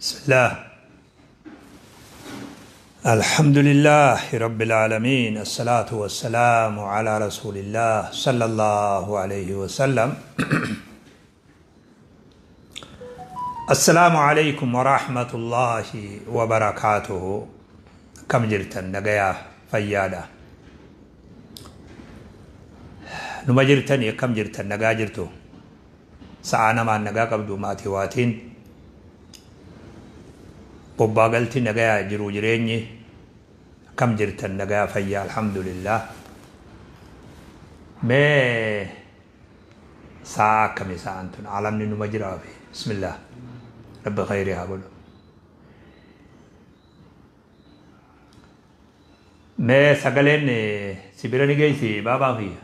بسم الله. الحمد لله رب العالمين، الصلاة والسلام على رسول الله صلى الله عليه وسلم. السلام عليكم ورحمة الله وبركاته. كم جرتن نجايا فيادا نما جرتن كم جرتن نجا جرتو سعانا ما نجا قبدو ما تيواتين بوباغلتي نجايا جرو جريني كم جرتن نجايا فيا الحمد لله. ما ساعة كم ساعة أنتن عالمني نما جرا بسم الله رب خيرها قولوا. ما سقلين سبرني جيسي بابا فيها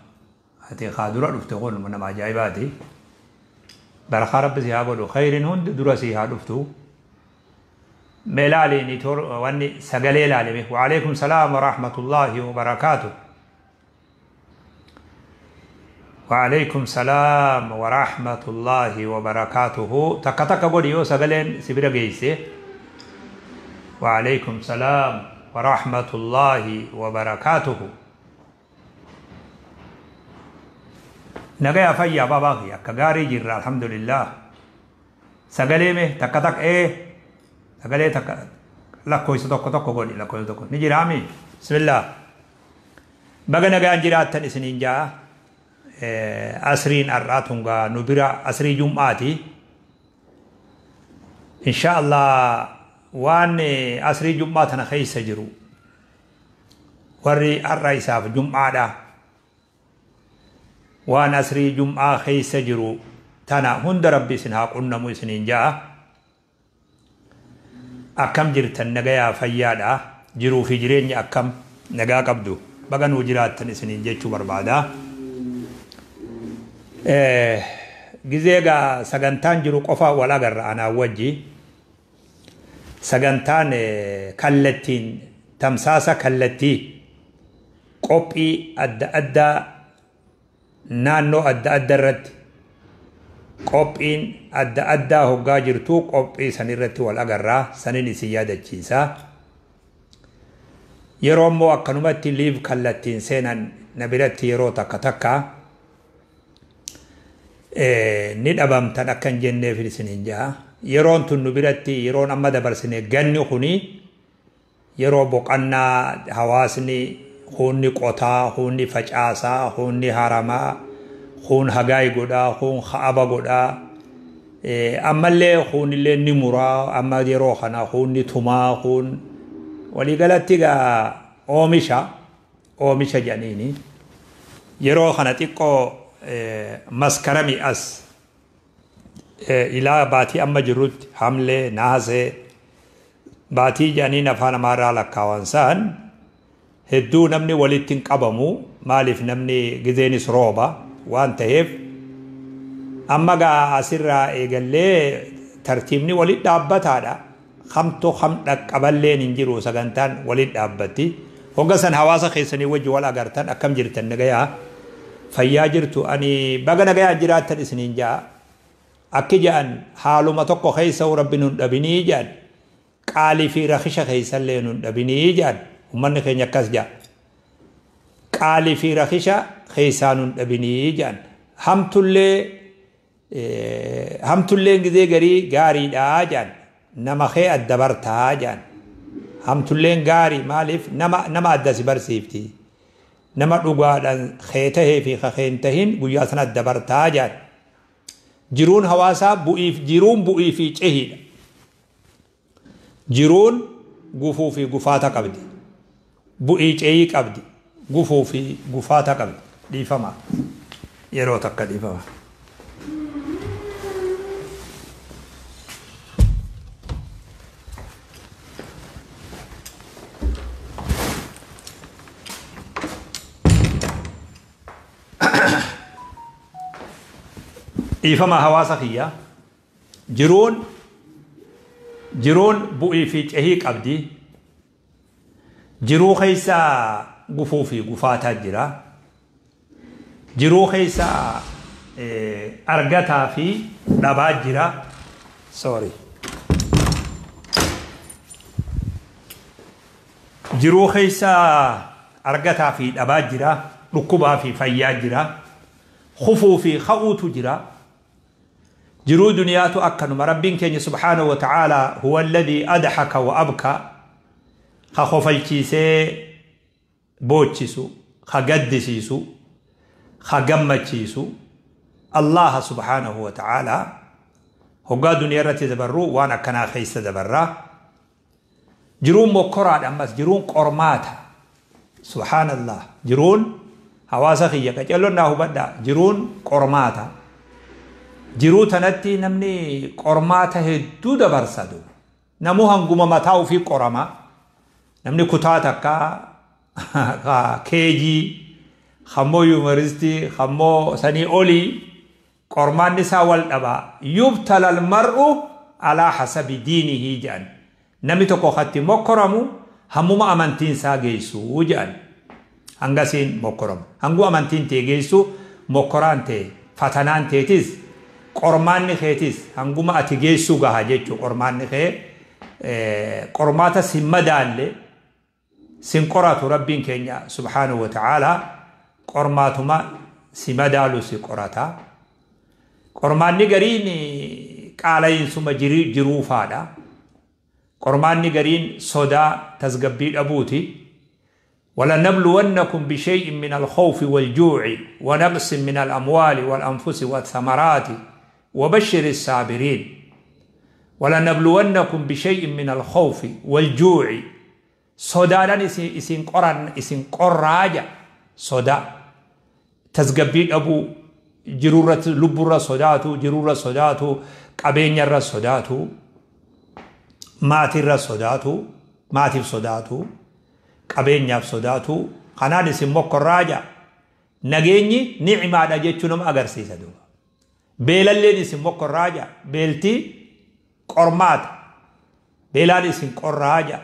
هاتي خادرة رفتقون من ما جايباتي برخا رب سيها قولوا خير هند درسي هادفتو ملالي نتور واني سقلي لالي. وعليكم السلام ورحمة الله وبركاته. وعليكم السلام ورحمة الله وبركاته. تكتك قوليو سقلين سبرا جيسي. وعليكم السلام ورحمة الله وبركاته. نجا فيا بابا يا كغاري جرا الحمد لله. سقلي مه تكتك ايه سقلي تك لا كويس توك توك قولي لا كويس توك نجي رامي. بسم الله. بغا نجا جرات سنين جا أسرين أراتونغا نبرا أسري جمعاتي إن شاء الله. وان أسري جمعاتنا خيس جرو وري الرئيس في جمعة وان أسري جمعة خيس جرو تنا هند ربي سنها قلنا مسنين جاء أكم جرتن نجايا فيادا جرو في جرين أكم نجا قبدو بغنو جراتن سنين جيتشو بربادا. Gizeega sagantaan jiru qofa wal agarra anaa wajji sagantaan kallattiin tamsaasa kallattii qophii adda addaa naannoo adda adda irratti qophiin adda addaa hoggaa jirtu qophii san irratti wal agarraa sanin isin yaadachiisa. Yeroo immoo akkanumatti liif kallattiin seenan na biratti yeroo takka takka ni dhabamtan akkan jenneef isiniin jaa. Yeroon tun nu biratti yeroon amma dabarsine ganni kuni yeroo boqannaa hawaasni huunni qotaa, huunni facaasaa, huunni haramaa, huun hagaay godhaa, huun ha'aba godhaa, ammallee huunillee ni muraa amma yeroo kana huunni tumaa huun waliigalatti gaa oomisha jedhaniini yeroo kana xiqqoo maskarami as ilaa baatii amma jirrutti hamlee naasee baatii jedhaniin afaan amaaraa lakkaawan saan hedduu namni walitti hin qabamu. Maaliif namni gizeenis rooba waan ta'eef amma gaa asirraa eegallee tartiibni walitti dhaabbataadha. Kamtu kam dhaqqaballeen hin jiru sagantaan walitti dhaabbatti. Hogga san hawaasa keessanii wajji wal agartan akkam jirtan nagayaa fayyaa jirtu. Ani baga nagayaa jiraattan isiniin jaa. Akki ja'an haaluma tokko keessa rabbi nun dhabinii ja'an qaalii fi rakisha keessallee nun dhabinii ja'an ummanni keenya akkas ja'a. Qaalii fi rakisha keessaa nun dhabinii ja'an hamtullee gizee garii gaariidhaa ja'an nama kee adda bartaa ja'an hamtulleen gaarii maaliif nama adda si barsiifti. Nama dhugaadhaan kee tahee fi kakeen tahin guyyaa sana adda bartaa ja'an. Jiruun hawaasaa jiruun bu'ii fi cehiidha. Jiruun gufuu fi gufaata qabdi. Bu'ii cehii qabdi. Gufuu fi gufaata qabdi. Dhiifama. Yeroo takka dhiifama. Dhiifama hawaasa kiyya. Jiruun bu'ii fi cehii qabdi. Jiruu keessa gufuu fi gufaataa jira. Jiruu keessa argataa fi dhabaa jira. Sorry. Jiruu keessa argataa fi dhabaa jira, dhukkubaa fi fayyaa jira, kufuu fi ka'uutu jira. Jiruu duniyaatu akkanuma. Rabbiin keenya subhaanahu wa ta'aalaa huwa alladhii adhaka wa abka, ka kofalchiisee boochisu, ka gaddisiisu, ka gammachiisu Allaha subhaanahu wa ta'aalaa. Hoggaa duniyaa irratti dabarru waan akkanaa keessa dabarraa. Jiruun mokkoraadha, ammas jiruun qormaata. Subhaanallah, jiruun hawaasa kiyya qaceelloon naa hubadhaa, jiruun qormaata. Jiruu tanatti namni qormaata hedduu dabarsa duuba. Namuu hanguma mataa ofii qorama. Namni kutaa takka ka keejii, kammoo yuunivarsiitii, kammoo sanii olii qormaanni isaa wal dhaba. Yubtala almar'u alaa hasabi diinihi jedhan. Namni tokko katti mokkoramu hammuma amantiin isaa geessu jedhan. Hangasiin mokkoramu. Hanguu amantiin tee geessu mokkoraan tee fatanaan teetis qormaanni keetis hanguma ati geessuu gaha jechuu. Qormaanni kee qormaata sin madaalle sin qoratu. Rabbiin keenya subhaanahu wa ta'aalaa qormaatuma si madaalu si qorata. Qormaanni gariin qaala'iinsuma jiruufaadha. Qormaanni gariin sodaa tasgabbii dhabuuti. ولنبلونكم بشيء من الخوف والجوع ونقص من الأموال والأنفس والثمرات وبشر الصابرين. ولنبلونكم بشيء من الخوف والجوع، صدادان isin qoran, isin qorraaja. Sodaa tasgabbii dhabuu, jirurra, lubburra sodaatu, jirurra sodaatu, qabeenyarra sodaatu, maatirra sodaatu, maatiif sodaatu, qabeenyaaf sodaatu, kanaan isin mokkorraaja. Nageenyi ni'maadha jechuu nama agarsiisa duuba. Beelalleen isin mokkorraaja, beeltii qormaata, beelaan isin qorraaja.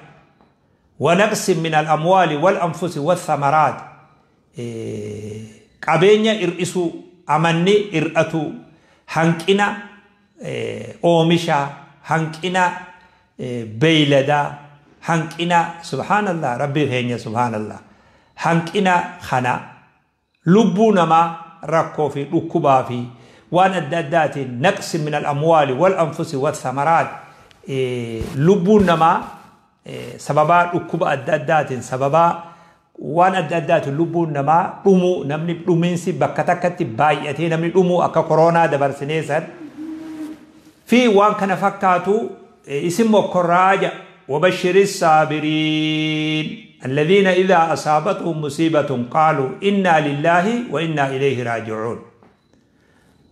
ونقص من الأموال والأنفس والثمرات، qabeenya hir'isuu, amanni hir'atu, hanqina oomishaa, hanqina beeyladaa, hanqina, subhaanallah, rabbii keenya subhaanallah, hanqina kana, lubbuu namaa rakkoo fi dhukkubaa fi waan adda addaatiin. نقص من الأموال والأنفس والثمرات, lubbuun namaa sababaa dhukkuba adda addaatiin, sababaa waan adda addaatiin lubbuun namaa dhumuu, namni dhumiinsi bakka takkatti baay'atee namni dhumuu akka koronaa dabarsinee san fi waan kana fakkaatu isin mokkorraaja. وبشر الصابرين الذين إذا أصابتهم مصيبة قالوا إنا لله وإنا إليه راجعون.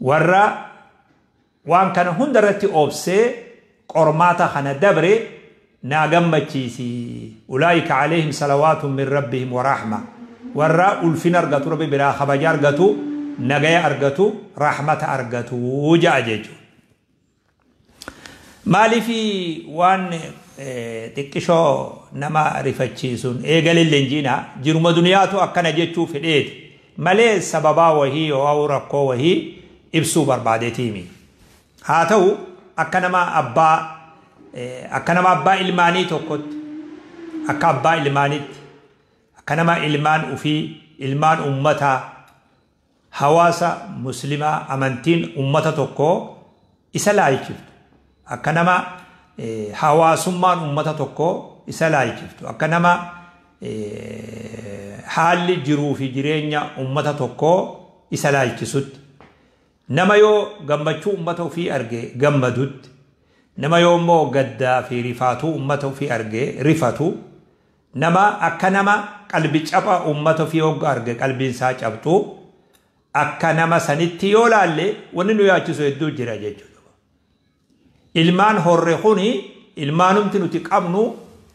Warra waan kana hundarratti obsee qormaata kana dabre naa gammachiisi. أولئك عليهم صلوات من ربهم ورحمة, warra ulfina argatu, rabbi biraa kabaja argatu, nagaya argatu, rahmata argatu ja'a jechuudha. Maaliifi waan xiqqishoo nama rifachiisuun eegalee leenjiina jiruma duniyaatu akkana jechuu fedheeti malee sababaa wahii yoo rakkoo wahii ibsuu barbaadeetiimi. Haa ta'u, akka nama abbaa ilmaanii tokkotti, akka abbaa ilmaanitti, akka nama ilmaan ufii, ilmaan ummataa, hawaasa muslimaa, amantiin ummata tokkoo isa laalchiftu, akka nama hawaasummaan ummata tokkoo isa laalchiftu, akka nama haalli jiruu fi jireenya ummata tokkoo isa laalchisutti, nama yoo gammachuu ummata ofii arge gammadutti, nama yoo immoo gaddaa fi rifaatuu ummata ofii arge rifatu, nama akka nama qalbi capha ummata ofii hogga arge qalbiin isaa cabxu, akka nama sanitti yoo laalle wanni nu yaachisu hedduu jira jechuudha. Ilmaan horre kuni, ilmaanumti nuti qabnu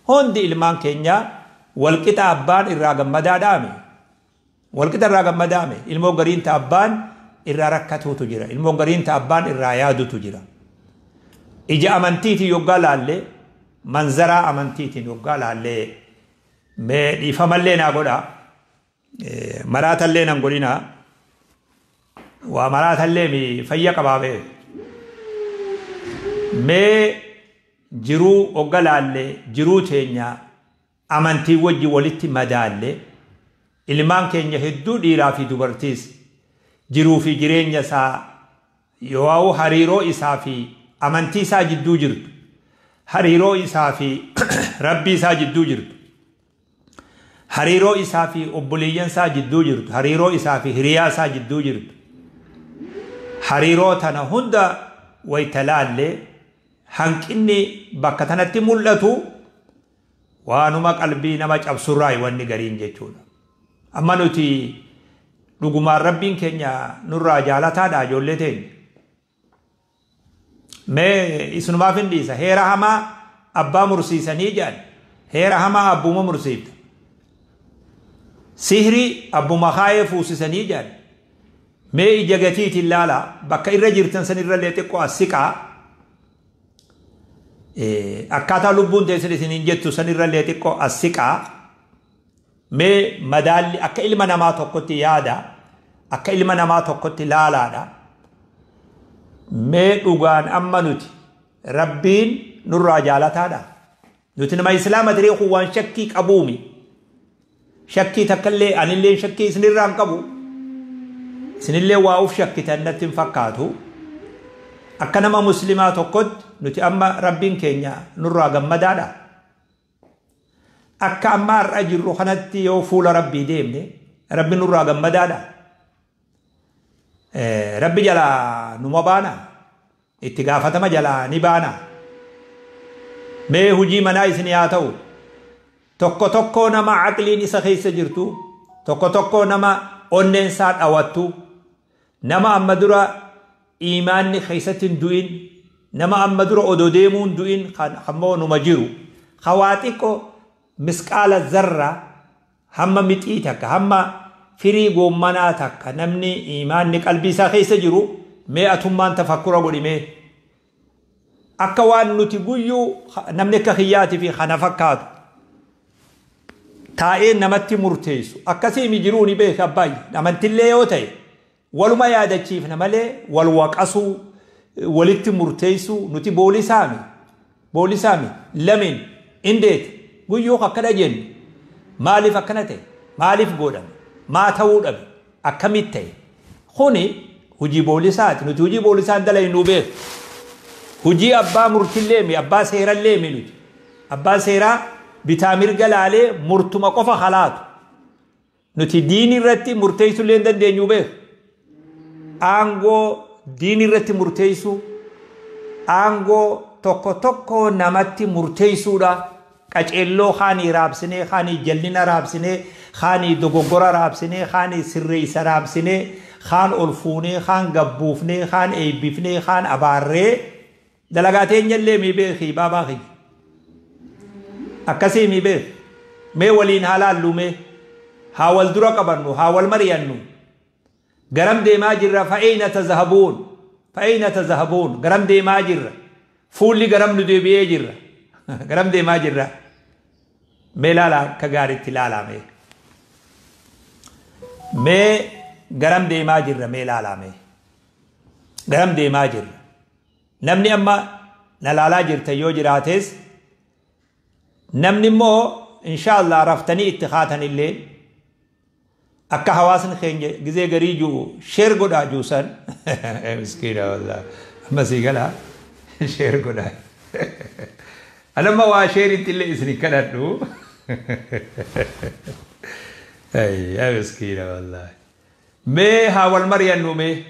hundi, ilmaan keenya walqixa abbaan irraa gammadaa dhaame. Walqixa irraa gammadaame. Ilmoo gariin ta abbaan irraa rakkatuutu jira. Ilmoo gariin ta abbaan irraa yaadutu jira. Ija amantiitiin yoggaa laalle, manzaraa amantiitiin yoggaa laalle, mee dhiifamallee naa godha. Maraatallee nan godhina. Waa maraatallee mi fayya qabaabee. Mee jiruu hogga laalle, jiruu teenya Amantii wajji walitti madaalle ilmaan keenya hedduu dhiiraa fi dubartiis jiruu fi jireenya isaa yoo hariiroo isaa fi amantii isaa jidduu jirtu, hariiroo isaa fi rabbii isaa jidduu jirtu, hariiroo isaa fi obboleeyyan isaa jidduu jirtu, hariiroo isaa fi hiriyaa isaa jidduu jirtu, hariiroo tana hunda wayta laalle hanqinni bakka tanatti mul'atu waanuma qalbii nama cabsurraa wanni gariin jechuudha. Amma nuti dhugumaan rabbiin keenya nurraa jaalataadha ijoollee teenya. Mee isinumaaf hin dhiisa, heera hamaa abbaa mursiisanii jedhan, heera hamaa abbuma mursiifta. Sihrii abbuma kaayee fuusisanii jedhan. Mee ija gatiitiin laala, bakka irra jirtan san irrallee xiqqoo as siqaa. Akkaataa lubbuun teessan isiniin jettu san irrallee xiqqoo as siqaa. Mee madaalli akka ilma namaa tokkotti yaada, akka ilma namaa tokkotti laalaadha. Mee dhugaan amma nuti rabbiin nurraa jaalataadha. Nuti nama islaama tiree kun waan shakkii qabuumi. Shakkii takkallee anillee shakkii isinirraa hin qabu. Isinillee waa uf shakkitan natti hin fakkaatu. Akka nama muslimaa tokkotti nuti amma rabbiin keenya nurraa gammadaadha. Akka amma har'a jirru kanatti yoo fuula rabbii deemne rabbi nurraa gammadaadha. Rabbi jalaa numa baana, itti gaafatama jalaa ni baana. Mee hujii manaa isin haa ta'u, tokko tokko nama aqliin isa keessa jirtu, tokko tokko nama onneen isaa dhawattu, nama amma dura iimaanni keessatti hin du'in, nama amma dura odoo deemuu hin du'in kan ammoo numa jiru, hawaa xiqqoo misqaala zarra hamma mixii takka hamma firii goommanaa takka namni iimaanni qalbii isaa keessa jiru, mee atummaan tafakkura godhi mee. Akka waan nuti guyyuu namni akka kiyyaatii fi kana fakkaatu taa'ee namatti murteessu akkasii mi jiruu ni beeka abbaayyi. Amantillee yoo ta'e waluma yaadachiifna malee wal waqasuu walitti murteessuu nuti boolisaami lameen indeet guyyuu akkana jennu maaliif akkana ta'e, maaliif godhame, maa ta'uu dhabe, akkamitti ta'e? Kuni hojii boolisaati. Nuti hojii boolisaan dalaynu beeku. Hojii abbaa murtillee mi, abbaa seerallee mi nuti. Abbaan seeraa bitaa mirga laalee murtuma qofa halaatu. Nuti diinii irratti murteessullee hin dandeenyu beeku. Aangoo diinii irratti murteessuu, aangoo tokko tokko namatti murteessuudha. Qaceelloo kaanii raabsinee, kaanii jallina raabsinee, kaanii dogoggora raabsinee, kaanii sirreessa raabsinee, kaan ol fuunee, kaan gabbuufnee, kaan eebbifnee, kaan abaarree dalagaa teenyallee mi beeki baabaa kiyya. Akkasii mi beeki. Mee waliin haa laallu, mee haa wal dura qabannu, haa wal mari'annu. Garam deemaa jirra? Fa'eena tazahabuun, fa'eena tazahabuun, garam deemaa jirra? Fuulli garam nu deebi'ee jirra? Garam deemaa jirra? Mee laala, akka gaariitti laalaa mee. Mee garam deemaa jirra? Mee laalaa mee. Garam deemaa jirra? Namni amma na laalaa jirta yoo jiraates, namni immoo inshaallah raftanii itti kaatanillee akka hawaasni keenya gizee garii jiru share godhaa juusan miskiina wallah amma sii galaa share godhaa. Anamma waa sheeritti illee isin kadhadhu. Yaa miskiina wallah. Mee haa wal mari'annu mee.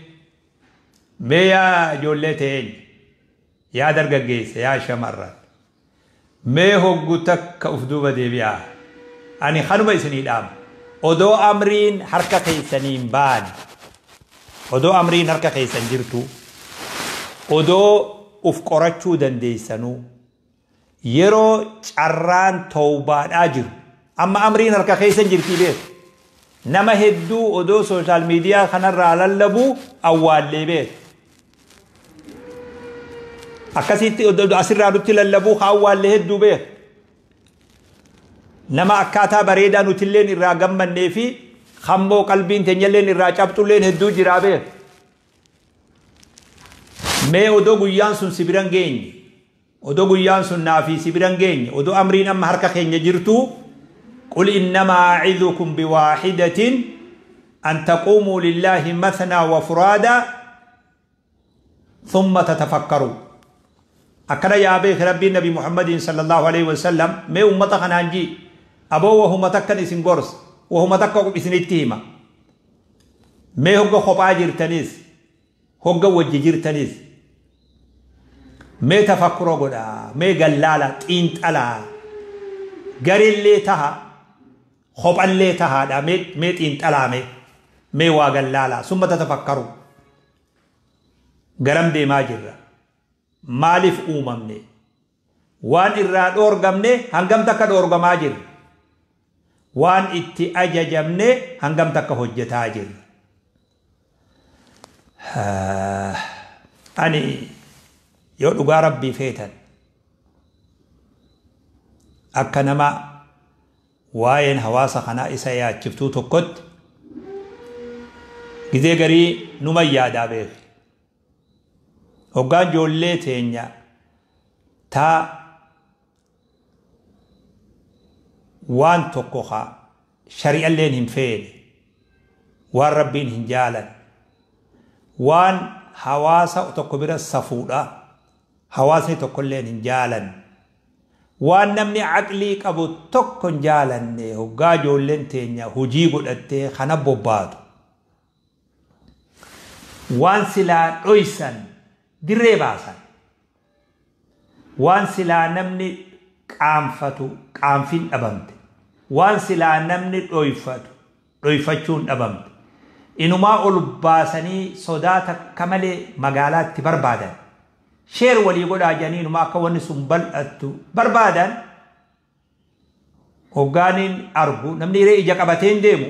Mee yaa ijoollee teenya, yaa dargaggeessa, yaa shamarran, mee hoggu takka uf duuba deebi'aa. Ani kanuma isinii dhaama. Odoo amriin harka keessaniin baane, odoo amriin harka keessan jirtu, odoo uf qorachuu dandeessanuu, yeroo carraan tawbaadhaa jiru, amma amriin harka keessan jirtii beeku. Nama hedduu odoo social media kanarraa lallabuu awwaallee beeku. Akkasitti asirraa nutti lallabuu awwaallee hedduu beeku. Nama akkaataa bareedaa nutilleen irraa gammannee fi hammoo qalbiin teenyalleen irraa cabxulleen hedduu jiraa beeku. Mee odoo guyyaan sun si biran geenye, odoo guyyaan sun naafii si biran geenye, odoo amriin amma harka keenya jirtu Qul innamaa acidukum biwaaxidatin an taquumuu lillaahi mathnaa wa furaadaa thumma tatafakkaruu. Akkana yaa beeki Rabbiin Nabi Muhammadiin sallallahu alaihi wasallam mee ummata kanaan jii aboo wahuma takkan isin gorsa wahuma takka isinitti hima mee hogga kophaa jirtaniis hogga wajji jirtaniis mee tafakkura godhaa mee gallaala xiinxalaa garillee taha kophallee tahaadha mee xiinxalaa mee waa gallaalaa summa tatafakkaru garam deemaa jirra maaliif uumamne waan irraa dhoorgamne hangam takka dhoorgamaa jirra waan itti ajajamne hangam takka hojjetaa jirra. Ani yoo dhugaa Rabbii feetan akka nama waa'een hawaasa kanaa isa yaachiftuu tokkotti gizee garii numa yaadaa beeku. Hoggaan ijoollee teenya taa waan tokko haa shari'alleen hin feene waan Rabbiin hin jaalan waan hawaasa tokko bira safuudha hawaasni tokkolleen hin jaalan waan namni aqlii qabu tokko hin jaalanne hoggaa ijoolleen teenya hojii godhattee kana bobbaatu waan silaa dhoysan dirree baasan waan silaa namni qaanfatu qaanfiin dhabamte waan silaa namni dhoyfatu dhoyfachuun dhabamte inumaa ol baasanii sodaa takka malee magaalaatti barbaadan sheer walii godhaa jedhanii inumaa akka wanni sun bal'attu barbaadan hoggaaniin argu namni hiree ija qabateen deemu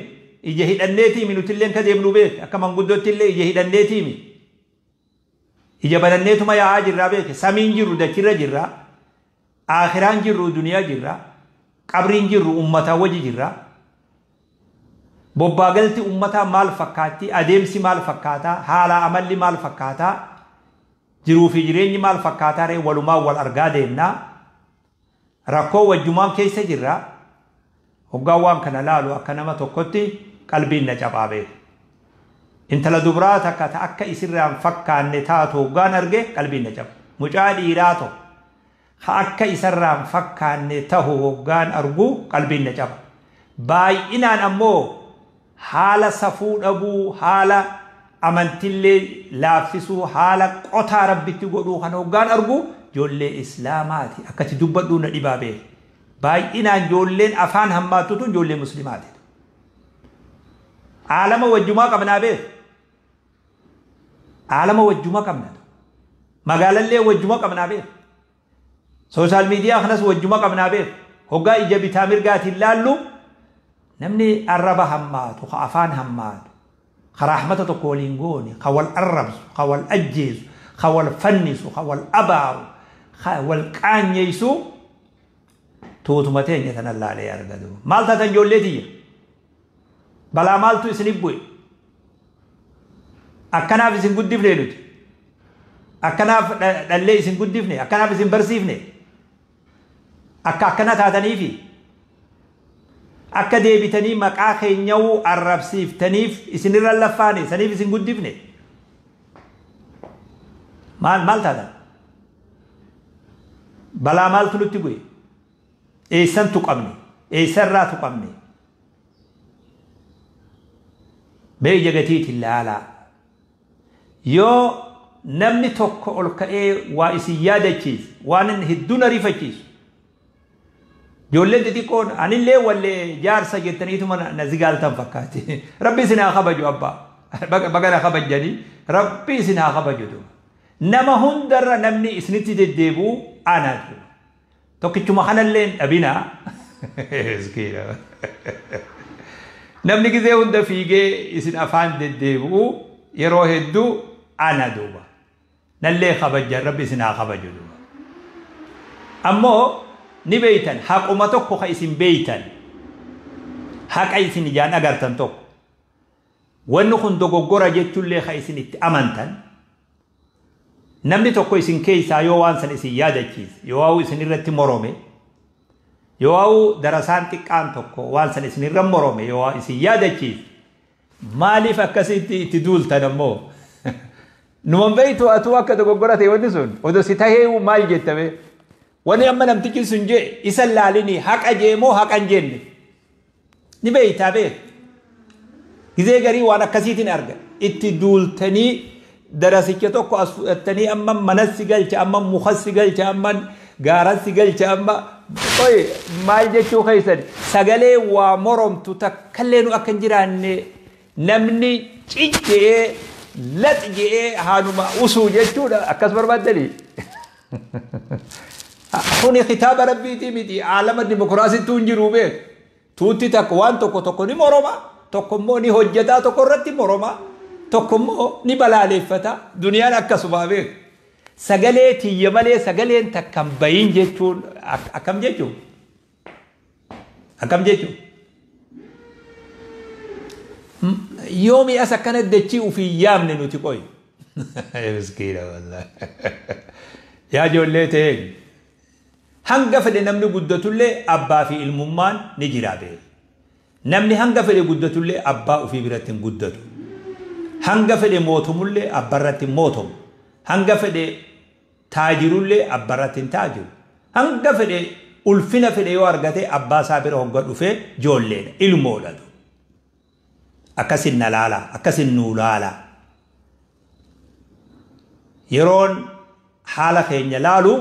ija hidhanneetiimi nutilleen ka deemnu beek akka manguddootti ija hidhanneetiimi ija bananneetuma yaa'aa jirraa beeke samiin jirru dachirra jirra aakhiraan jirru duniyaa jirra qabriin jirru ummataa waji jirra bobbaagalti ummataa maal fakkaatti adeemsi maal fakkaataa haala amalli maal fakkaataa jiruu fi jireenyi maal fakkaataa ree walumaa wal argaa deemnaa rakkoo wajjumaan keessa jirra hoggaa waan kana laalu akka nama tokkotti qalbiin na cabaa beeku. Intala dubraa takka ta akka isirraan fakkaanne taatu hoggaan arge qalbiin na caba. Mucaa dhiiraa tokko ha akka isarraan fakkaanne tahu hoggaan argu qalbiin na caba. Baay'inaan ammoo haala safuu dhabuu haala amantillee laaffisuu haala qotaa Rabbitti godhuu kan hoggaan argu ijoollee islaamaati akkatti dubbadhuu na dhibaa beeku. Baay'inaan ijoolleen afaan hammaattutu ijoollee muslimaati. Aalama wajjumaa qabnaa beeku. Aalama wajjuma qabna. Magaalallee wajjuma qabnaa beeku. Sooshaal miidiyaa kanas wajjuma qabnaa beeku. Hoggaa ija bitaa mirgaatiin laallu namni arraba hammaatu, ka afaan hammaatu, ka raaxmata tokko waliin goone, ka wal arrabsu, ka wal ajjeesu, ka wal fannisu, ka wal abaaru, ka wal qaanyeessu tuutuma teenya tanan laalee argatu. Maal taatan ijoollee tiyya? Balaa maaltu isinif bu'e? Akkanaaf isin guddifne nuti. Akkanaaf dhallee isin guddifne, akkanaaf isin barsiifne. Akka akkana taataniifi akka deebitanii maqaa keenyawuu arrabsiiftaniif isinirra laffaane saniif isin guddifne. Maal maal taatan? Balaa maaltu nutti bu'e? Eessan tuqamne? Eessarraa tuqamne? Mee ija gatiitiin laalaa. Yoo namni tokko ol ka'ee waa isin yaadachiisu waan inni hedduu na rifachiisu ijoolleen xixiqqoon anillee wallee jaarsa jettaniituma na zigaaltan fakkaati. Rabbi isin haa kabaju abbaa. Baga na kabajjanii Rabbi isin haa kabaju. Nama hundarra namni isinitti deddeebi'u anaatu. Tokkichuma kanallee hin dhabinaa. Namni gizee hunda fiigee isin afaan deddeebi'u yeroo hedduu ana duuba. Nallee kabajjan Rabbi isin haa kabaju duuba. Ammoo ni beeytan haquma tokko ka isin beeytan haqa isin ijaan agartan tokko wanni kun dogoggora jechuullee ka isin itti amantan namni tokko isin keessaa yoo waan san isin yaadachiise yoo isin irratti morome Yoo darasaan xiqqaan tokko waan san isinirra morome yoo isin yaadachiif maaliif akkasitti itti duultan ammoo? Numan beeytu atuu akka dogoggora ta'e wanni sun odoo si tahee maal jettame? Wanni amma namtichi sun jee isa laalinii haqa jee moo haqa hin jenne? Ni beeytaa beek. Gizee garii waan akkasiitiin arga. Itti duultanii darasicha tokko as fudhattanii amma manassi galcha, amma mukassi galcha, amma gaarassi galcha, amma qoy maal jechuu keessan sagalee waa moromtu takkallee nu akka hin jiraanne namni ciccee lax je'ee haanuma usuu jechuudha akkas barbaaddanii. Kuni kitaaba rabbiitii miti aalama dimokiraasittuu hin jiru beek. Tuutti takka waan tokko tokko ni moroma, tokko immoo ni hojjetaa, tokko irratti moroma, tokko immoo ni balaaleeffata. Duniyaan akkasuma beek. Sagalee tiyya malee sagaleen takka hin bayin jechuun akkam jechuun? Akkam jechuun? Yoomi as akkana dachii ofii yaamne nuti qoy. Miskiina wallahi. Yaa ijoollee ta'een hanga fedhe namni guddatullee abbaa fi ilmummaan ni jira beeku. Namni hanga fedhe guddatullee abbaa ofii biratti hin guddatu. Hanga fedhe mootumullee abbarratti hin mootomu. Hanga fedhe taajirullee abbarratti hin taajiru. Hanga fedhe ulfina fedhe yoo argate abbaa isaa bira hogga dhufee ijoolleedha, ilmoodha. Akkasin na laala, akkasin nuu laala. Yeroon haala keenya laalu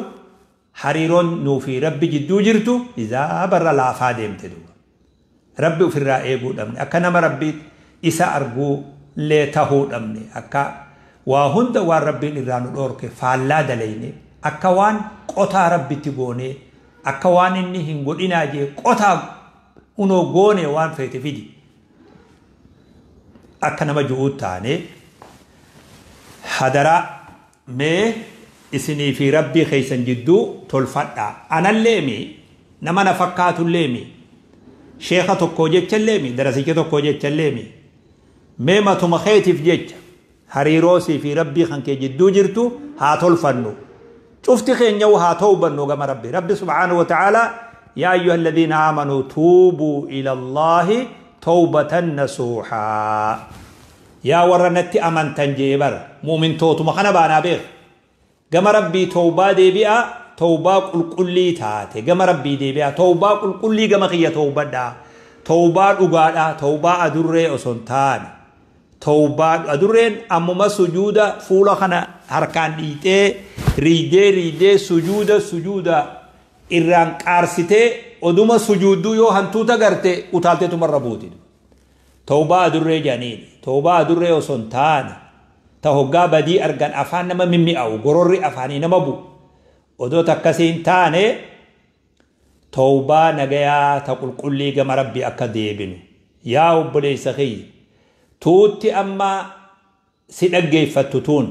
hariiroon nuu fi rabbi jidduu jirtu izaa barra laafaa deemte duuba. Rabbi ofirraa eeguu dhabne, akka nama rabbi isa arguu illee tahuu dhabne, akka waa hunda waan rabbiin irraa nu dhoorke faallaa dalayne, akka waan qotaa rabbitti goonee, akka waan inni hin godhinaa jee qotaa unoo goone waan feete fidi. Akka nama ju'uu taane hadaraa mee isinii fi rabbii keessan jidduu tolfadhaa. Anallee mi nama na fakkaatullee mi sheeka tokkoo jechallee mi darasicha tokkoo jechallee mi mee matuma keetiif jecha hariiroo sii fi rabbii kan kee jidduu jirtu haa tolfannu. Cufti keenya haa tawbannu gama rabbi. Rabbi subhaanahu wa ta'ala yaa ayyuha alladhiina aamanuu tuubuu ila Allaahi tawbatan nasuuhaa. Yaa warra natti amantan jee bara muumintootuma kana baanaa beek. Gama rabbii tawbaa deebi'aa, tawbaa qulqullii taate gama rabbii deebi'aa, tawbaa qulqullii gama kiyya tawbadhaa, tawbaa dhugaadhaa, tawbaa adurree osoo hin taane. Tawbaa adurreen ammuma sujuuda fuula kana harkaan dhiitee riidee riidee sujuuda sujuuda irraan qaarsitee oduma sujuudduu yoo hantuuta garte utaalteetumarra buuti. Tawbaa adurree jedhaniini. Tawbaa adurree osoo hin taane ta hoggaa badii argan afaan nama mimmi'aawu gororri afaanii nama bu'u. Odoo takkasii hin taane tawbaa nagayaa ta qulqullii gama rabbii akka deebinu. Yaa obboleessa kiyya tuutti amma si dhaggeeffattu tuun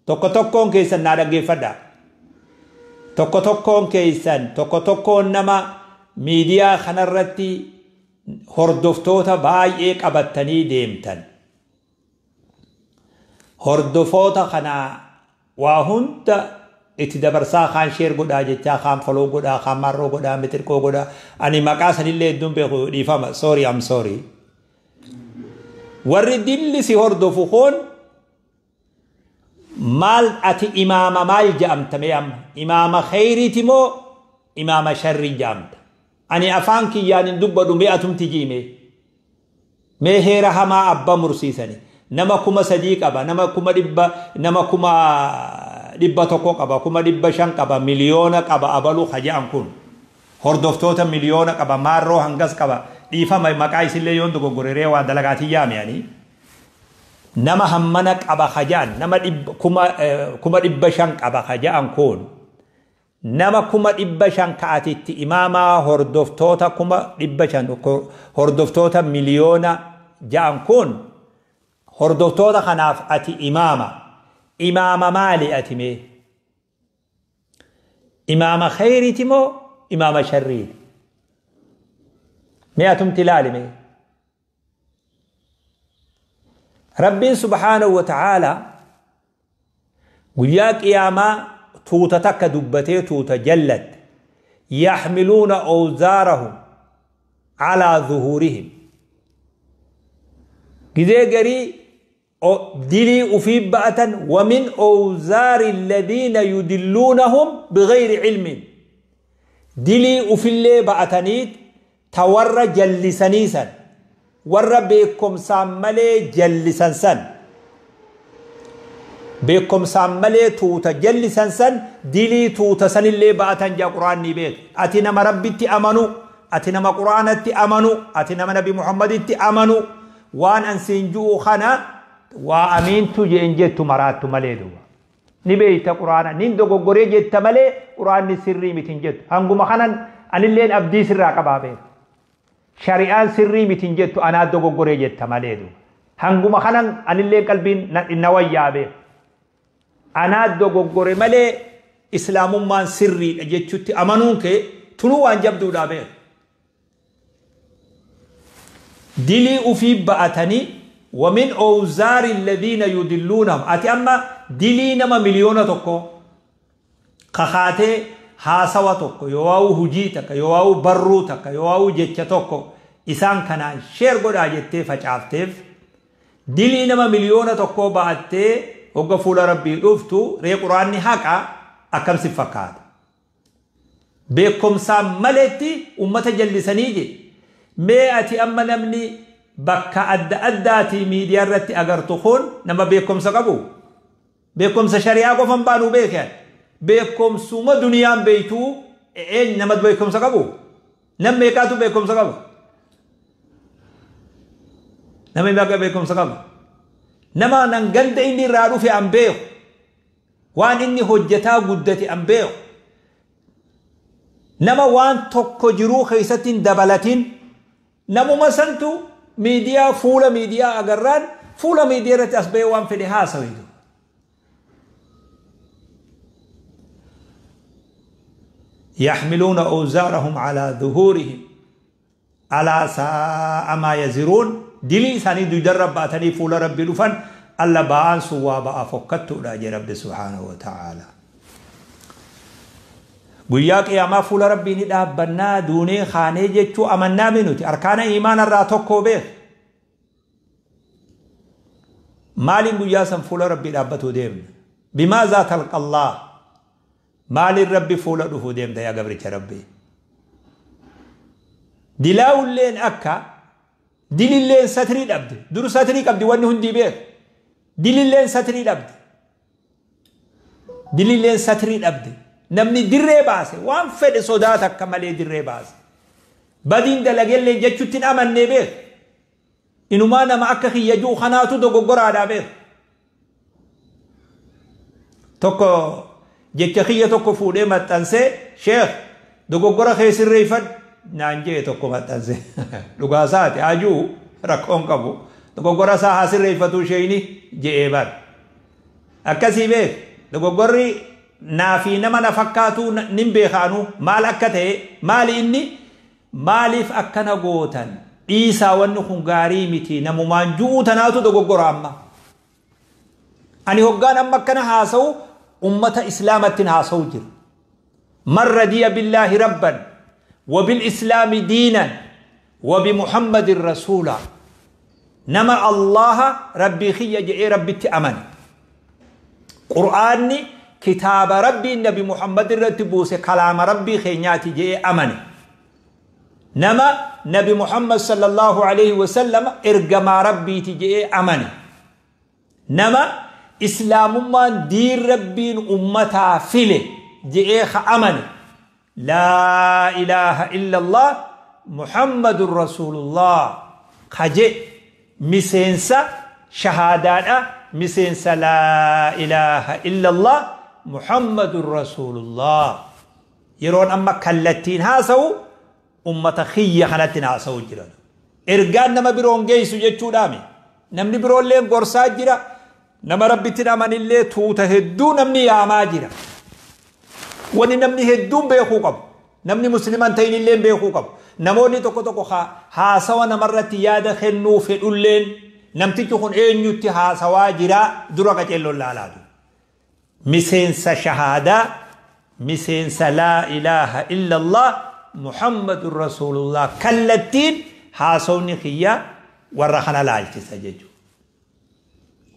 tokko tokkoon keessan naa dhaggeeffadhaa. Tokko tokkoon keessan tokko tokkoon nama miidiyaa kanarratti hordoftoota baay'ee qabattanii deemtan. Hordofoota kana waa hunda itti dabarsaa kaan share godhaa jechaa kaan follow godhaa kaan marroo godhaa mitirqoo godhaa ani maqaa sanillee hedduun beeku dhiifama, sorry, I'm sorry. Warri dilli si hordofu kun maal ati imaama maal je'amtame amma imaama khayriiti moo imaama sharrii je'amta? Ani afaan kiyyaan hin dubbadhu, mee atumti jiime mee heera hamaa abba mursiisani nama 3000 qaba, nama 100,000, nama 100,000 qaba, 500,000 qaba, miliyoona qaba, abaluu haja'an kun hordoftoota miliyoona qaba, maarroo hangas qaba. Dhiifama, maqaa isillee yoon dogoggoreree waa dalagaatii yaame. Ani nama hammana qaba haja'an nama 500,000 qaba haja'an kun nama 500,000 ka'atitti imaamaa hordoftoota 500,000, hordoftoota miliyoona ja'an kun hordoftoota kanaaf ati imaama. Imaama maali ati mee? Imaama khayriiti moo imaama sharriiti? Mee atumti ilaali mee. Rabbiin subhaanahu wa ta'aalaa guyyaa qiyaamaa tuuta takka dubbatee tuuta jallatte. Yaxmiluuna awzaarahum calaa zuhuurihim. Gizee garii dilii ufii ba'atan, wamin awzaari alladhiina yudilluunahum bigayri cilmin. Dilii ufillee ba'ataniit ta warra jallisanii san, warra beekomsaan malee jallisan san, beekomsaan malee tuuta jallisan san, dilii tuuta sanillee ba'atan jaa Quraanni beek. Ati nama Rabbitti amanu, ati nama Quraanatti amanu, ati nama Nabi Muhammaditti amanu, waan an siin ju'u kana waa amiintu jeen jettu maraattu malee duuba. Ni beeyta, Quraana nin dogoggoree jetta malee Quraanni sirrii miti hin jettu. Hanguma kanan anilleen abdii sirraa qabaa beeka. Shari'aan sirrii miti hin jettu, anaa dogoggoree jetta malee duuba. Hanguma kanan anilleen qalbiin na wayyaa beeka. Anaa dogoggore malee Islaamummaan sirriidha jechutti amanuun kee tunuu waan jabduudhaa beeka. Dilii ufii ba'atanii, wamin awzaari alladhiina yudilluunahum. Ati amma dilii nama 1,000,000 kakaatee haasawa tokko yoo hujii takka yoo barruu takka yoo jecha tokko isaan kanaan share godhaa jettee facaafteef, dilii nama 1,000,000 ba'attee hogga fuula Rabbii dhuftu ree Quraanni haqa akkam si fakkaata? Beekumsaan maletti ummata jallisanii je. Mee ati amma namni bakka adda addaatii miidiyaa irratti agartu kun nama beekumsa qabu? Beekumsa shari'aa qofan baanuu beekan, beekumsuma duniyaan beeytuu eenyu nama beekumsa qabu? Nam meeqaatu beekumsa qaba? Nama meeqa beekumsa qaba? Nama nan ganda inni irraa dhufe an beeku, waan inni hojjetaa guddate an beeku, nama waan tokko jiruu keessatti hin dabalatin, namuma santu miidiyaa fuula miidiyaa agarraan fuula miidiyaa irratti as ba'ee waan fedhe haasawitu. يحملون أوزارهم على ظهورهم ألا ساء ما يزرون. دلي ساني دجرب باتني فول ربي لفن ألا بان سوا بأ فكتو راجي ربي سبحانه وتعالى. Guyyaa qiyaamaa fuula Rabbii ni dhaabbannaa duunee kaanee jechuu amannaa minuti arkaana iimaana irraa tokko beek. Maaliin guyyaa san fuula Rabbii dhaabbatuu deemna? Bimaazaa talqallaa? Maaliin Rabbi fuula dhufuu deemta yaa gabricha Rabbii? Dilaawulleen akka dililleen satrii dhabde. Dur satrii qabdi wanni hundii beek. Dililleen satrii dhabde. Dililleen satrii dhabde. Namni dirree baase waan fedhe sodaata akka malee dirree baase. Badiin dalagellee jechuutti hin amannee beek. Inumaa nama akka kiyyajuu kanaatu dogoggoraadhaa beek. Tokko jecha kiyya tokko fuudhee maxxansee, "Sheekh, dogoggora kee sirreeffadhu," naan jee tokko maxxansee. Dhugaasaati hajuu rakkoon qabu. Dogoggora isaa haa sirreeffatu sheeyni je'ee bar. Akkasii beek, dogoggorri naa fi nama na fakkaatu nin beekaanu maal akka ta'e. Maali inni maaliif akkana gootan, dhiisaa, wanni kun gaarii miti namumaan ju'uu tanaatu dogoggora. Amma ani hoggaan amma akkana haasa'u ummata Islaamattiin haasa'u jira. Man radiya billaahi rabban وبالإسلام دينا وبمحمد رسولا، nama Allaha Rabbii kiyya jedhee Rabbitti amane, Qur'aanni kitaaba Rabbii Nabi Muhammad irratti buuse kalaama Rabbii keenyaati jedhee amane, nama Nabi Muhammad sallallahu alaihi wasallam ergamaa Rabbiiti jedhee amane, nama Islaamummaan diin Rabbiin ummataa file jedhee ka amane, laa ilaaha illallah Muhammadun rasuulullah kaje, miseensa shahaadaadha, miseensa laa ilaaha illallah Muhammadun rasuulullah. Yeroon amma kallattiin haasa'u ummata kiyya kanatti haasa'u jiran. Ergaan nama biroon geessu jechuudhaami. Namni biroollee gorsaa jira. Nama Rabbitti amanillee tuuta hedduu namni yaamaa jira. Wani namni hedduun beekuu qabu, namni Musliman ta'inillee beekuu qabu, namoonni tokko tokko haasawa namarratti yaada kennuu fedhulleen, namtichi kun eenyutti haasawaa jira dura qaceelloon laalaatu. Miseensa shahaadaa Miseensa laa ilaaha illallah Muhammadun Rasuulullah kallattiin haasawni kiyya warra kana laalchisa jechuudha.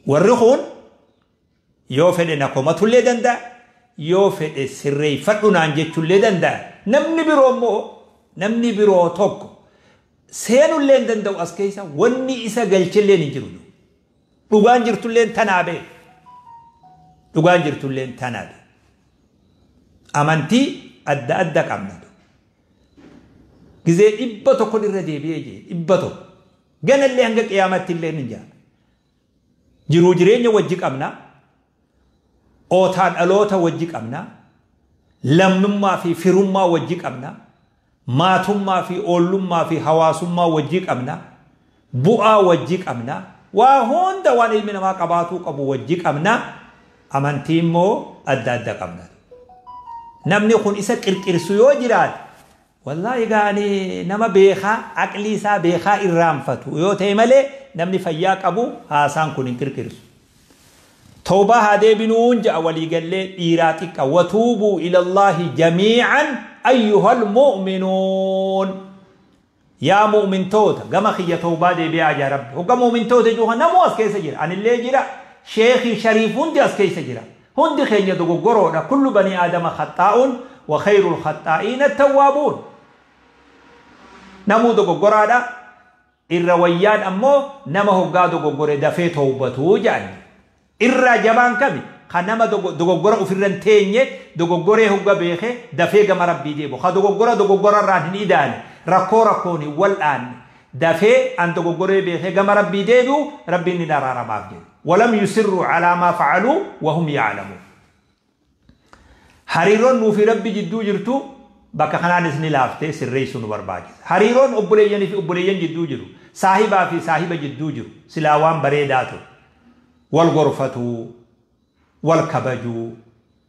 Warri kun yoo fedhe na komatullee danda'a, yoo fedhe sirreeffadhu naan jechuullee danda'a. Namni biroo immoo namni biroo tokko seenullee hin danda'u as keessa wanni isa galchillee hin jiru. Dhugaan jirtullee tanaa beeku. Dhugaan jirtullee tanaa beeku. Amantii adda adda qabna. Gizee 100 irra deebi'ee jee 100. Ganallee hanga qiyaamatti illee ni jira. Jiruu jireenya wajji qabna. Ootaa dhaloota wajji qabna. Lammummaa fi firummaa wajji qabna. Maatummaa fi oollummaa fi hawaasummaa wajji qabna. Bu'aa wajji qabna. Waa hunda waan ilmi namaa qabaatuu qabu wajji qabna. Amantii immoo adda adda qabna. Namni kun isa qirqirsu yoo jiraate wallaahi gaani nama beekaa aqlii isaa beekaa irraanfatu yoo ta'e malee namni fayyaa qabu haasaan kun hin qirqirsu. Tawbaa haa deebinuun ja'a waliigallee dhiiraa xiqqa watuubuu ilallaahi jamiican ayyuhal mu'minuun. Yaa mu'mintoota gama kiyya tawbaa deebi'aa jaa Rabbi. Hogga mu'mintoota jechuun namuu as keessa jira. Anillee jira. Sheekii Shariif hundi as keessa jira. Hundi keenya dogoggoroodha. Kullu banii aadama khaxaa'uun wa khayrul khaxaa'iina tawwaabuun. Namuu dogoggoraadha. Irra wayyaan ammoo nama hoggaa dogoggore dafee tawbatuu jedhan. Irraa jabaan kami kan nama dogoggora ofirra hin teenye dogoggoree hogga beekee dafee gama Rabbii deebi'u. Ka dogoggora dogoggora irraan hin idaane rakkoo rakkoon hin wal'aanne dafee an dogoggoree beekee gama Rabbii deebi'u Rabbiin ni araaramaaf jedhe. Walam yusirru alaa maa fa'aluu wahum ya'lamuun. Hariiroon nuufi Rabbi jidduu jirtu bakka kanaanis ni laaftee sirreessuu nu barbaachisa. Hariiroon obboleeyyanii fi obboleeyyan jidduu jiru, saahibaa fi saahiba jidduu jiru silaa waan bareedaa ture. Wal gorfatuu, wal kabajuu,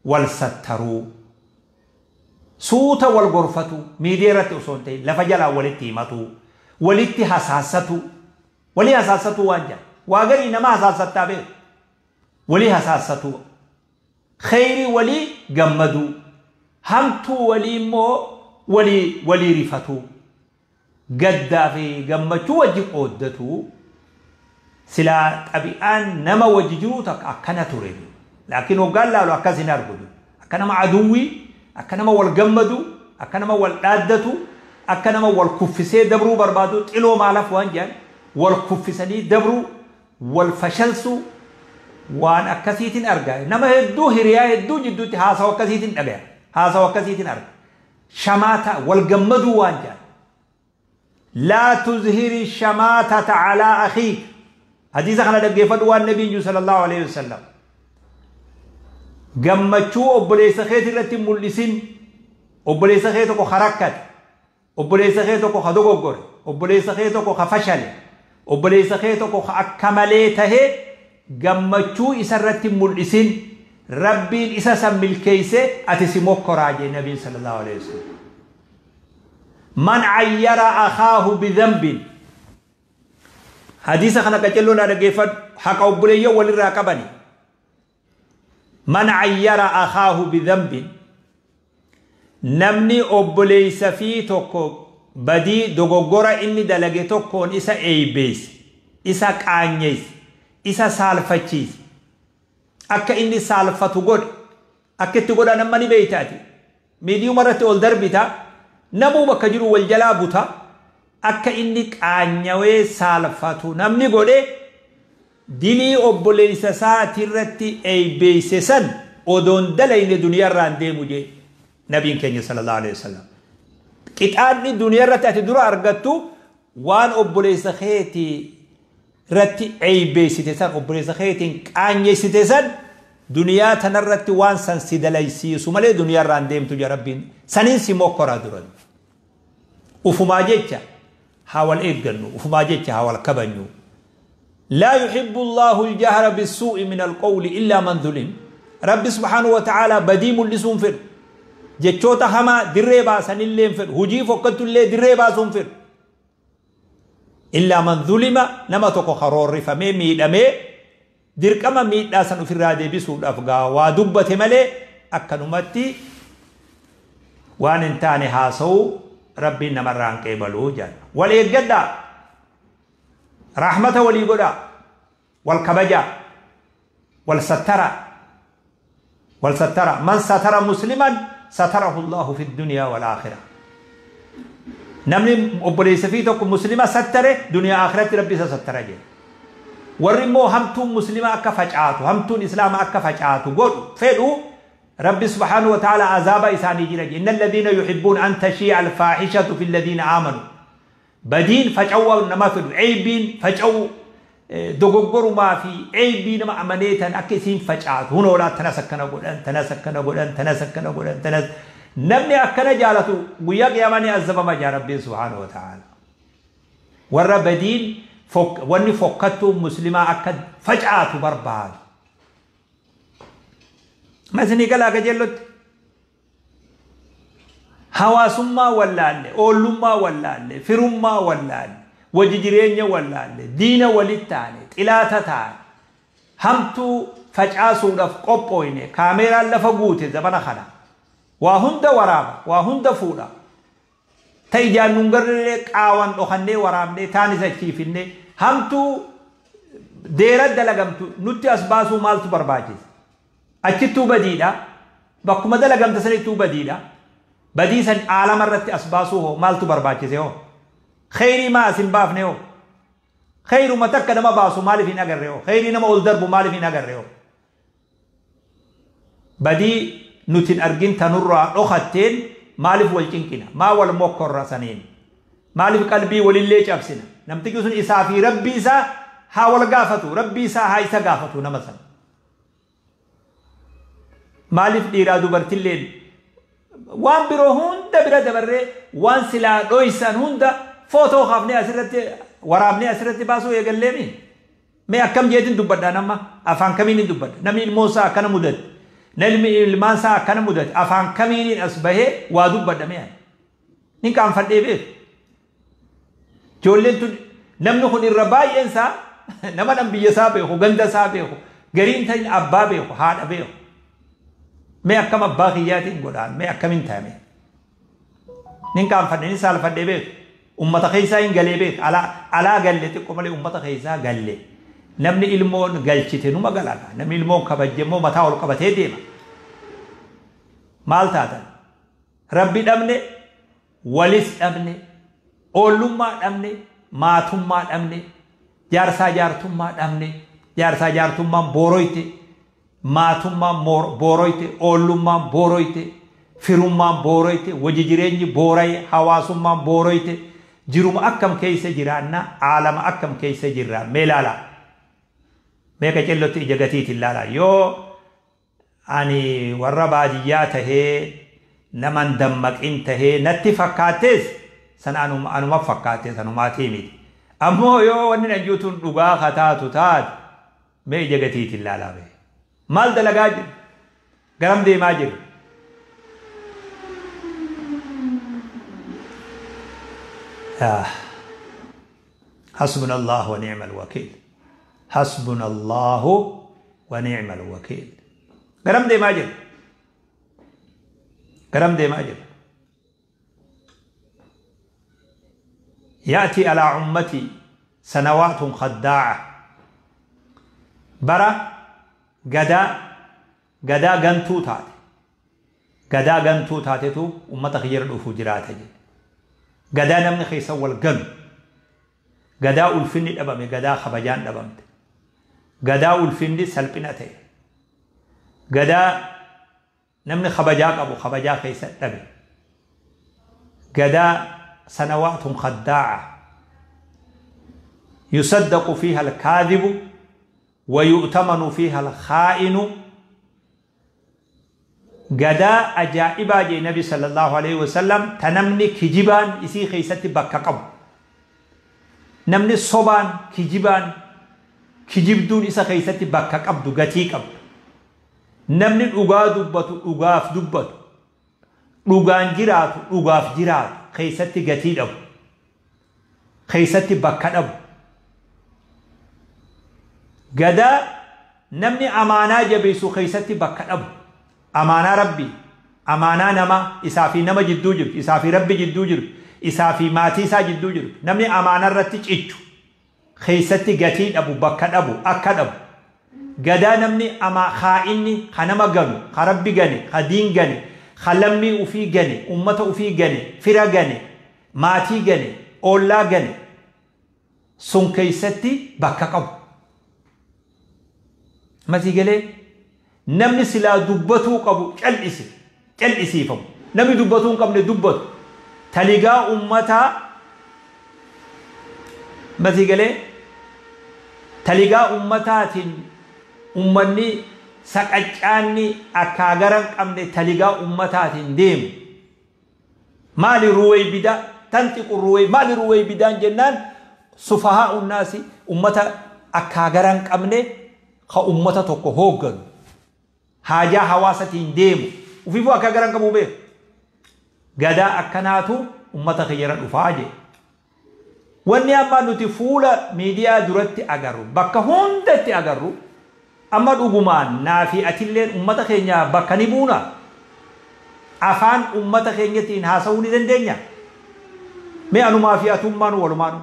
wal sattaruu, suuta wal gorfatuu, miidiyaa irratti osoo hin ta'in lafa jalaa walitti himatuu, walitti hasaassatuu, walii hasaassatuu waan jedhan. Waa garii nama hasaasattaa beeku. Walii hasaassatuu. Kheyrii walii gammaduu. Hamtuu walii immoo walii walii rifatuu. Gaddaa fi gammachuu wajji qooddatuu. Silaa xabi'aan nama wajji jiruu takka akkana ture. Laakiin hoggaan laalu akkas hin argu. Akka nama aduwwii, akka nama wal gammadu, akka nama wal dhaaddatu, akka nama wal kuffisee dabruu barbaadu, xiloo maalaf waan jedhan wal kuffisanii dabruu, wal fashalsuu waan akkasiitiin arga. Nama hedduu hiriyaa hedduu jidduutti haasawa akkasiitiin dhagaya. Haasawa akkasiitiin arga. Shamaata wal gammaduu waan jedhan. Laa tuzhiri shamaatata alaa akhiik. Hadiisa kana dhaggeeffadhu waan nabiin jiru sallallahu alaihi wasallam. Gammachuu obboleessa keetii irratti mul'isin. Obboleessa kee tokko ka rakkate. Obboleessa kee tokko ka dogoggore. Obboleessa kee tokko ka fashale. Obboleessa kee tokko ka akka malee tahe gammachuu isa irratti mul'isin. Rabbiin isa san milkeeyse ati si mokkoraa jee nabiin sallallahu alaihi wasallam. Man ayyara akhaahu bidhanbin. Hadiisa kana qacelloon haa dhaggeeffadhu. Haqa obboleeyyan walirraa qabani. Man ayyara akhaahu bidhanbin. Namni obboleeysa fi tokko badii dogoggora inni dalage tokkoon isa eeybeeyse, isa qaanyeeyse, isa saalfachiise, akka inni saalfatu godhe, akka itti godhan amma ni beeytaati. Miidiyuma irratti ol darbita, namuu bakka jiru wal jalaa buta, akka inni qaanyawee saalfatu namni godhe dilii obboleeysa isaatirratti eeybeeyse san odoon dalayne duniyaarraa hin deemu jee nabiin keenya sallallahu alaihi wasallam. Qixaanni duniyaa irratti ati dura argattu waan obboleessa keetii irratti eeybeessite san obboleessa keetiin qaanyeessite san duniyaa tanarratti waan san si dalaysiisu malee duniyaa irraa hin deemtu jaa Rabbiin saniin si mokkoraa duran. Ufumaa jecha haa wal eeggannu, ufumaa jecha haa wal kabajnu. Laa yuhibbu Allahu al-jahra bis-suu'i min al-qawli illa man zulim. Rabbi subhaanahu wa ta'ala badii mul'isuu hin fedhu. Jechoota hamaa dirree baasanillee hin fedhu. Hujii fokkatullee dirree baasuu hin fedhu. Illaa man zulima nama tokko karoorrifamee miidhamee dirqama miidhaa san ofirraa deebisuudhaaf gaa waa dubbate malee akkanumatti Waan hin taane haasa'uu Rabbiin namarraa hin qeebaluu jedha. Wal eeggadhaa. Rahmata walii godhaa. Wal kabajaa. Wal sattaraa. Wal sattara. Man satara musliman satarahu Allahu fi dunyaa wal aakhira. Namni obboleessa fi tokko muslima sattare duniyaa akhiratti Rabbi isa sattara jedha. Warri immoo hamtuun muslima akka facaatu, hamtuun islaama akka facaatu godhu fedhu Rabbi subhaanahu wa ta'ala azaaba isaanii jira jedha. Inna alladhiina yuhibbuun an tashii'a alfaahishatu fi alladhiina aamanu. Badiin faca'uu nama fedhu, eeybiin faca'uu dogoggorumaa fi eeybii nama amanee tan akka isiin facaatu hunoolaa tanas akkana godhan, tanas akkana godhan, tanas akkana godhan, tanas namni akkana jaalatu guyyaa qiyaamaa ni azabama jaa Rabbiin subhaanahu wa ta'ala. Warra badiin wanni fokkattuu muslimaa akka facaatu barbaadu. Masinii galaa qajeellotti. Hawaasummaa wallaalle, oollummaa wallaalle, firummaa wallaalle, wajji jireenya wallaalle, diina walitti taane, xilaata taane, hamtuu facaasuudhaaf qophooyne, kaameeraan lafa guute zamana kana. Waa hunda waraaba, waa hunda fuudha. Ta ijaan nun garree qaawan dhokannee waraabnee taanis achiifinnee hamtuu deera dalagamtu nutti as baasuu maaltu barbaachisa? Achittuu badiidha. Bakkuma dalagamte sanittuu badiidha. Badii san aalama irratti as baasuu hoo maaltu barbaachise hoo? Kheyrii maa as hin baafne hoo? Kheyruma takka nama baasu maaliif hin agarre hoo? Kheyrii nama ol darbu maaliif hin agarre hoo? Badii nuti hin argin tanurraa dhokatteen maaliif wal cinqina? Maa wal mokkorra saniin? Maaliif qalbii walillee cabsina? Namtichi sun isaa fi Rabbii isaa haa wal gaafatu, Rabbii isaa haa isa gaafatu nama sana. Maaliif dhiiraa dubartilleen waan biroo hunda bira dabarree waan silaa dhoysan hunda footoo kaafnee asirratti waraabnee asirratti baasuu eegalleemi? Mee akkam jeetiin dubbadha nama afaan kamiin hin dubbadha? Namni ilmoon isaa akkana mudate, namni ilmaan isaa akkana mudate afaan kamiin as bahee waa dubbadha mee? Nin qaanfadhee beeku. Ijoolleen tun namni kun irra baay'een isaa nama nan biyya isaa beeku, ganda isaa beeku, gariin ta'in abbaa beeku, haadha beeku. Mee akkam abbaa kiyyaatiin godhaan, mee akkamiin taame? Nin qaanfadhe, nin saalfadhee beeku. Ummata keessaa hin galee beeku. Alaa galle xiqqoo malee ummata keessaa galle. Namni ilmoon galchite numa galaga. Namni ilmoon kabajje immoo mataa ol qabatee deema. Maal taatan? Rabbi dhabne, walis dhabne, oollummaa dhabne, maatummaa dhabne, jaarsaa jaartummaa dhabne, jaarsaa jaartummaan booroyte, maatummaan booroyte, oollummaan booroyte, firummaan booroyte, wajji jireenyi booraye, hawaasummaan booroyte, jiruma akkam keessa jiraanna, aalama akkam keessa jirra, mee laala. Mee qacellotti ija gatiitiin laala. Yoo ani warra baadiyyaa tahee naman dammaqin tahee natti fakkaattees san anuma fakkaatte sanumaatii miti. Ammoo yoo wanni nan juutuun dhugaa kataatu taate mee ija gatiitiin laalaa mee. Maal dalagaa jiru? Garam deemaa jiru? Hasbuna Allah wa ni'mal wakiil. Hasbuna Allahu wa ni'mal wakiil. Garam deemaa jiru? Garam deemaa jiru? يأتي على أمتي سنوات خداعة. برا غدا غدا غنتو تاتي، غدا غنتو تاتي تو أمة خير الأفو جراتي. غدا نمن خيسا والغن، غدا ألفني الأبامي، غدا خبجان الأبامت، غدا ألفني سلبناتي، غدا نمن خبجاك أبو خبجا خيسا الأبي. غدا سنوات خداعة يصدق فيها الكاذب ويؤتمن فيها الخائن. غدا أجائبا جي نبي صلى الله عليه وسلم تنمني كجبان إسي خيستي بكا قب، نمني صبان كجبان كجبدون إسا خيستي بكا قبدو غتي قب، نمني أغا دبتو أغاف دبتو dhugaan jiraatu dhugaaf jiraatu keessatti gatii dhabu, keessatti bakka dhabu. Gadaa namni amaanaa jabeessu keessatti bakka dhabu, amaanaa Rabbii, Amaanaa namaa isaa fi nama jidduu jirtu, isaa fi Rabbi jidduu jirtu, isaa fi maatii isaa jidduu jirtu. Namni amaanaa irratti cichu keessatti gatii dhabu, bakka dhabu, akka dhabu. Gadaa namni ama haa'inni ka nama ganu, ka Rabbi gane, ka diin gane, ka lammii ufii gane, ummata ufii gane, fira gane, maatii gane, oollaa gane sun keessatti bakka qabu. Masii galee namni silaa dubbatuu qabu cal'ise, cal'isiifamu. Namni dubbatuu hin qabne dubbatu. Taligaa ummataa masii galee taligaa ummataatiin ummanni saqaccaanni akkaa gara hin qabne taligaa ummataatiin deemu. Maali ruwee bidaa tanxiqu ruwee maali ruwee bidaan jennaan sufahaa unnaasi ummata akkaa gara hin qabne ka ummata tokko hoogganu. Haajaa hawaasatiin deemu. Ufiifuu akka gara hin qabu beeku. Gadaa akkanaatu ummata kiyyara dhufaa jee. Wanni amma nuti fuula miidiyaa duratti agarru, bakka hundatti agarru, amma dhugumaan naa fi atilleen ummata keenya bakka ni buuna. Afaan ummata keenyatiin haasa'uu ni dandeenya. Mee anumaa fi atummaan walumaanu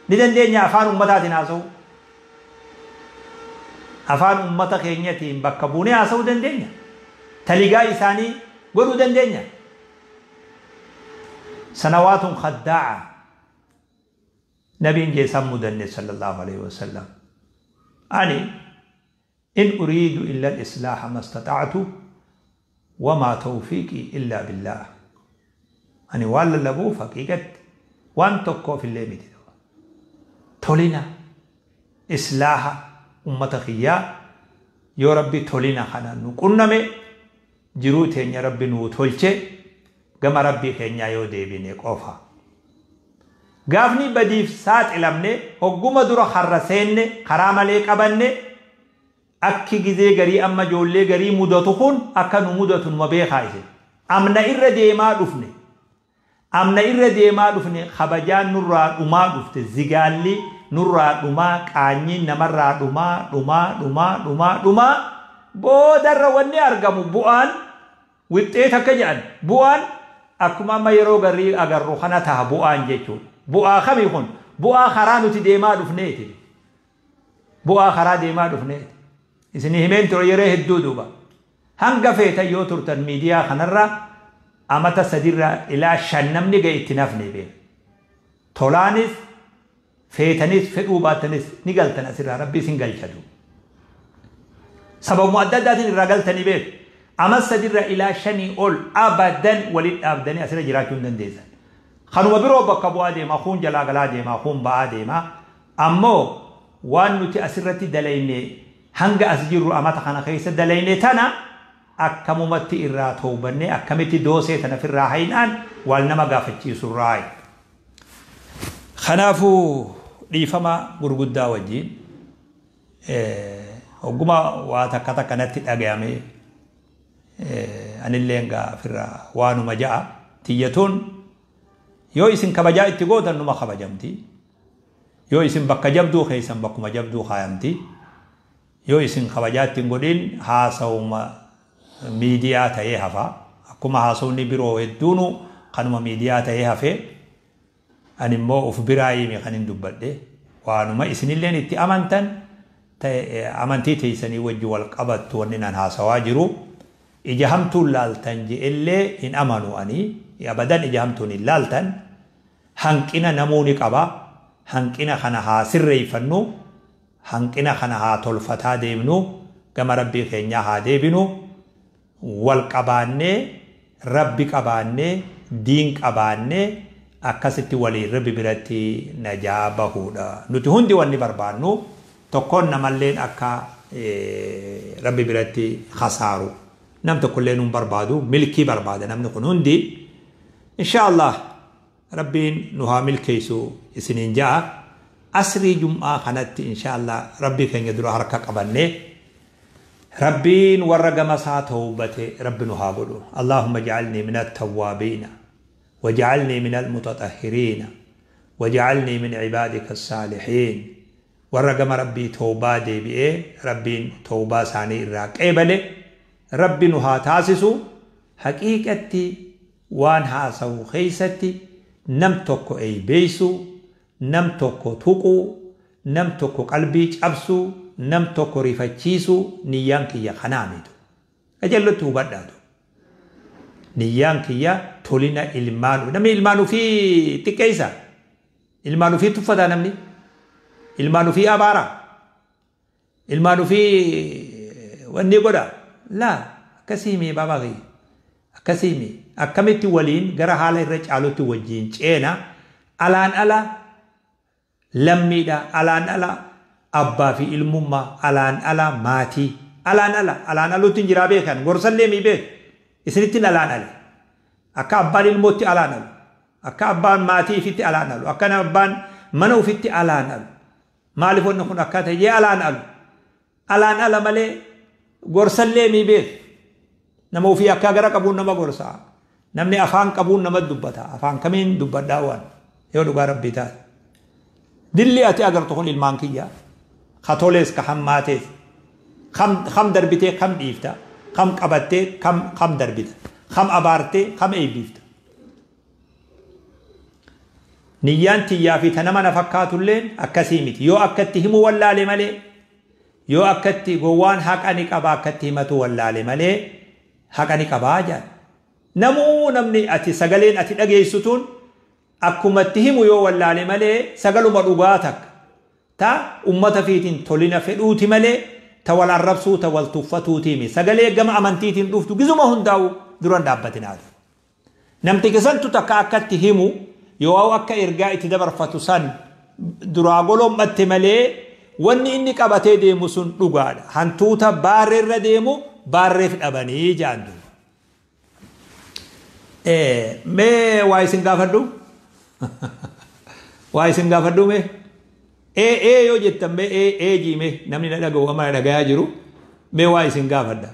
ni dandeenya afaan ummataatiin haasa'uu. Afaan ummata keenyatiin bakka buunee haasa'uu dandeenya. Taligaa isaanii godhuu dandeenya. Sanawaatun khaddaa'a. Nabiin jeesan mudanne sallallahu alaihi wasallam. Ani in uriidu illa al-islaaha mastata'tu wamaa tawfiiqii illaa billaah. Ani waan lallabuuf haqiiqatti waan tokkoof illee miti. Tolina islaaha ummata kiyyaa yoo Rabbi tolina kana nu qunname, jiruu teenya Rabbi nuu tolche, gama Rabbii keenyaa yoo deebine qofa. Gaafni badiif saaxilamne, hogguma dura harra seenne, karaa malee qabanne, akki gizee garii amma ijoollee garii mudatu kun akka nu mudatu numa beekaa isin. Amna irra deemaa dhufne. Amna irra deemaa dhufne, kabajaan nurraa dhumaa dhufte, zigaalli nurraa dhumaa, qaanyiin namarraa dhumaa, dhumaa, dhumaa, dhumaa, dhumaa, boodarra wanni argamu bu'aan wixxee takka jedhan bu'aan akkuma amma yeroo garii agarru kana taha bu'aan jechuudha. Bu'aa kamii kun? Bu'aa karaa nuti deemaa dhufneeti. Bu'aa karaa deemaa dhufneeti. Isinii himeen ture yeroo hedduu duuba. Hanga feetan yoo turtan miidiyaa kanarra amata 3rraa ilaa 5 namni ga'e itti nafne beeku. Tolaanis feetanis fedhuu baattanis ni galtan asirraa Rabbi isin galchatu. Sababuma adda addaatiin irraa galtanii beeku. Ama 3rraa ilaa 5 ol abadan walitti dhaabdanii asirra jiraachuu hin dandeessan. Kanuma biroo bakka bu'aa deema, kuun jalaa galaa deema, kuun ba'aa deema. Ammoo waan nuti asirratti dalayne hanga as jirru amata kana keessa dalayne tana akkamumatti irraa toobannee akkamitti doosee tana ofirraa haynaan wal nama gaafachiisurraa. Kanaafuu dhiifama gurguddaa wajjin hogguma waa takka takka natti dhagayame anillee egaa ofirraa waanuma ja'a tiyyatuun yoo isin kabajaa itti gootan numa kabajamti. Yoo isin bakka jabduu keessan bakkuma jabduu kaayamti. Yoo isin kabajaa itti hin godhin haasawuma miidiyaa ta'ee hafa. Akkuma haasawni biroo hedduunu kanuma miidiyaa ta'ee hafe. Ani immoo of biraa himi kan hin dubbadhe. Waanuma isinilleen itti amantan amantii teessanii wajji wal qabattu wanni nan haasawaa jiru. Ija hamtuun laaltan je'ellee hin amanu ani. Abadan ija hamtuun hin laaltan. Hanqina namuu ni qaba. Hanqina kana haa sirreeffannu. Hanqina kana haa tolfataa deemnu. Gama Rabbii keenyaa haa deebinu. Wal qabaannee, Rabbi qabaannee, diin qabaannee akkasitti waliin Rabbi biratti najaa bahuudha. Nuti hundi wanni barbaannu tokkoon namalleen akka Rabbi biratti khasaaru. Nam tokkollee nuun barbaadu, milkii barbaada namni kun hundi. Insha Allah Rabbiin nu haa milkeessu isiniin ja'a. Asrii jum'aa kanatti insha Allah Rabbii keenya dura harka qabannee Rabbiin warra gama isaa tawbate Rabbi nu haa godhu. Allahumma ja'alnii min at-tawwaabiina waj'alnii min al-mutatahhiriina waj'alnii min ibaadika as-saalihiin. Warra gama Rabbii tawbaa deebi'ee Rabbiin tawbaa isaanii irraa qeebale Rabbi nu haa taasisu. Haqiiqatti waan haasawu keessatti nam tokko eeybeeysuu, nam tokko tuquu, nam tokko qalbii cabsuu, nam tokko rifachiisuu niyyaan kiyya kanaa mitu. Qajeellotti hubadhaatu. Niyyaan kiyya tolina ilmaan, namni ilmaan ofii xiqqeessa. Ilmaan ofii tuffataa namni. Ilmaan ofii abaara. Ilmaan ofii wanni godha. Laa, akkasii mii baabaa kiyya. Akkasii mii. Akkamitti waliin gara haala irra caalutti wajjin ceena, alaan ala lammiidha, alaan ala abbaa fi ilmummaa, alaan ala maatii, alaan ala alaan aluutti hin jiraa beekan, gorsallee mii beek, isinittiin alaan ale. Akka abbaan ilmootti alaan alu, akka abbaan maatii ifitti alaan alu, akka abbaan mana ofitti alaan alu. Maaliif wanni kun akka ta'e jee alaan alu. Alaan ala malee gorsallee mii beek. Nama ofii akka gara qabuun nama gorsaa. Namni afaan qabuun nama dubbata. Afaan kamiin dubbadhaa waan yoo dhugaa rabbii taate. Dilli ati agartu kun ilmaan kiyya. Ka tolees ka hammaatees. Kam darbitee kam dhiifta. Kam qabattee kam darbita. Kam abaartee kam eebbiifta. Niyyaan tiyyaa fi ta nama na fakkaatulleen akkasii miti. Yoo akkatti himu wallaale malee, yoo akkatti gowwaan haqa ni qaba akkatti himatu wallaale malee haqa ni qabaa jedhan. Namuu namni ati sagaleen ati dhageessu tun akkumatti himu yoo wallaale malee sagaluma dhugaa takka. Ta ummata fiitiin tolina fedhuuti malee ta wal arrabsuu ta wal tuffatuuti miti. Sagalee gama amantiitiin dhuftu gizuma hundaa'u duran dhaabbatinaatu. Namti santu takka akkatti himu yoo akka ergaa itti dabarfatu san duraa golommatte malee wanni inni qabatee deemu sun dhugaadha. Hantuuta baarreerra deemu baarreef dhabanii jedhan duuba. Mee waa isin gaafadhu? Waa isin gaafadhu mee? Ee yoo jettan mee ee jii mee namni na dhaga'u amma na dhagayaa jiru mee waa isin gaafadha.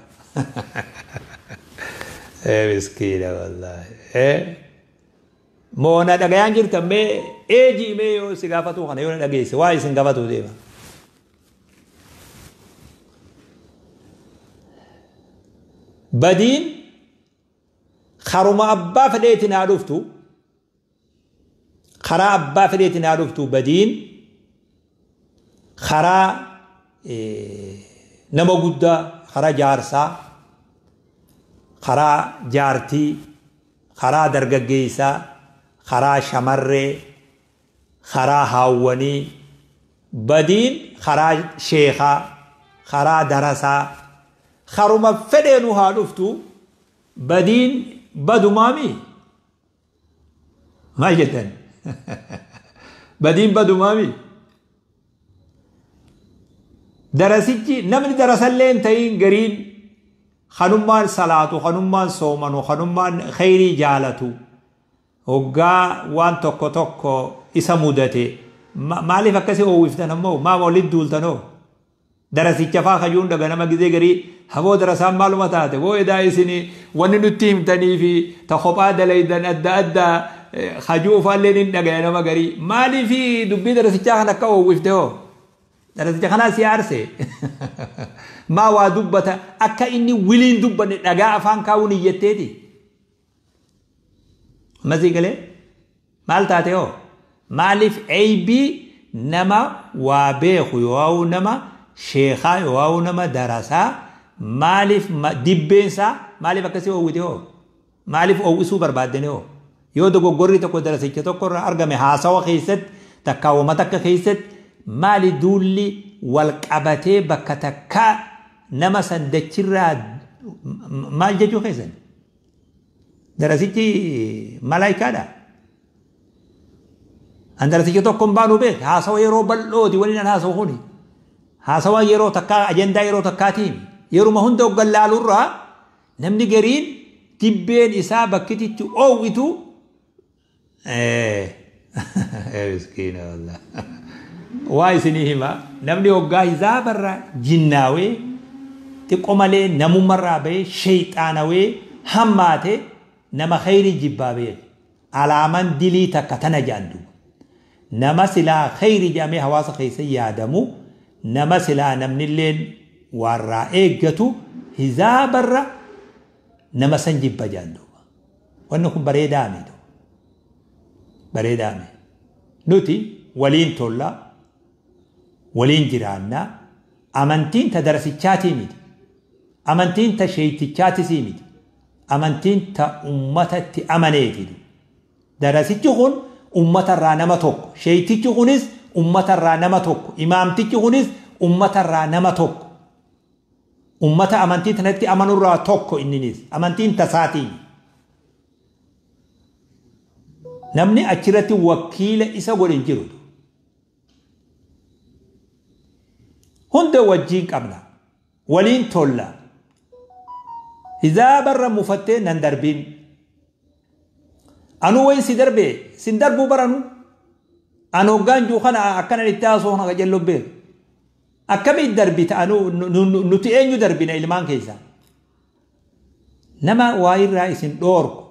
Miskiina wallaahi. Moo na dhagayaan jirtan mee ee jii mee yoo si gaafatu kana yoo na dhageesse waa isin gaafatu deema. Badiin karuma abbaa fedheetiin haa dhuftu, karaa abbaa fedheetiin haa dhuftu, badiin karaa nama guddaa, karaa jaarsaa, karaa jaartii, karaa dargaggeessaa, karaa shamarree, karaa haawwanii, badiin karaa sheekaa, karaa darasaa, karuma fedheenu haa dhuftu, badiin badumaami? Maal jettan? Badiin badumaami? Darasichi namni darasallee hin ta'in gariin kanummaan salaatu, kanummaan soomanu, kanummaan khayrii jaalatu hoggaa waan tokko tokko isa mudate maaliif akkasii oowwiftan ammoo maa walitti duultanoo? Darasicha faa kajuun dhaga nama gizee garii haboo darasaan maaluma taate boo edaa isin wanni nutti himtanii fi ta kophaa dalaydan adda addaa hajuu ufaallee ni dhagaya nama garii maaliif dubbii darasichaa kan akka oowwifte hoo? Darasicha kanaa si aarse maa waa dubbata akka inni wiliin dubbanne dhagaa afaan kaa'uun iyyatteeti. Ammasii galee maal taate hoo? Maaliif eeybii nama waa beeku yoo nama sheekaa yoo nama darasaa maaliif dibbeensaa maaliif akkasii oowwite hoo? Maaliif oowwisuu barbaaddani hoo? Yoo dogoggorri tokko darasicha tokko irraa argame haasawa keessatti takkaawwama takka keessatti maali duulli wal qabatee bakka takkaa nama san dachirraa maal jechuu keessan? Darasichi malaayikaadha. An darasicha tokko hin baanu beek haasawa yeroo bal'ooti waliin an haasawu kuni. Haasawa yeroo takkaa ajandaa yeroo takkaatiin yeruma hunda hoggan laalurraa namni gariin dibbeen isaa bakkititti oowwitu miskiina wallah. Waa isinii hima namni hoggaa hizaabarraa jinnaawee xiqqoo malee namummarraa bahee sheeyxaanawee hammaate nama khayrii jibbaa beeku. Alaaman dilii takka tana jedhan duuba. Nama silaa khayrii jedhamee hawaasa keessa yaadamu nama silaa namnilleen waarraa eeggatu hizaabarra Nama san jibba jaan duuba. Wanni kun bareedaa miti. Bareedaa miti. Nuti waliin tollaa, waliin jiraannaa, amantiin ta darasichaatii miti. Amantiin ta sheeytichaatisii miti. Amantiin ta ummatatti amaneeti. Darasichi kun ummatarraa nama tokko. Sheeytichi kunis ummatarraa nama tokko. Imaamtichi kunis ummatarraa nama tokko. Ummata amantii tanatti amanurraa tokko inninis. Amantiin tasaatii. Namni achirratti wakiila isa godhe hin jiru. Hunda wajjiin qabna. Waliin tolla. Hizaabarra mufattee nan darbiin. Anuu wayin si darbee sin darbuu baranu. An hoggaan jiru kana akkanan itti haasoo kana qajeelloo beeku. Akkamiin darbita anuu nuti eenyu darbina ilmaan keessaa. Nama waa irraa isin dhoorku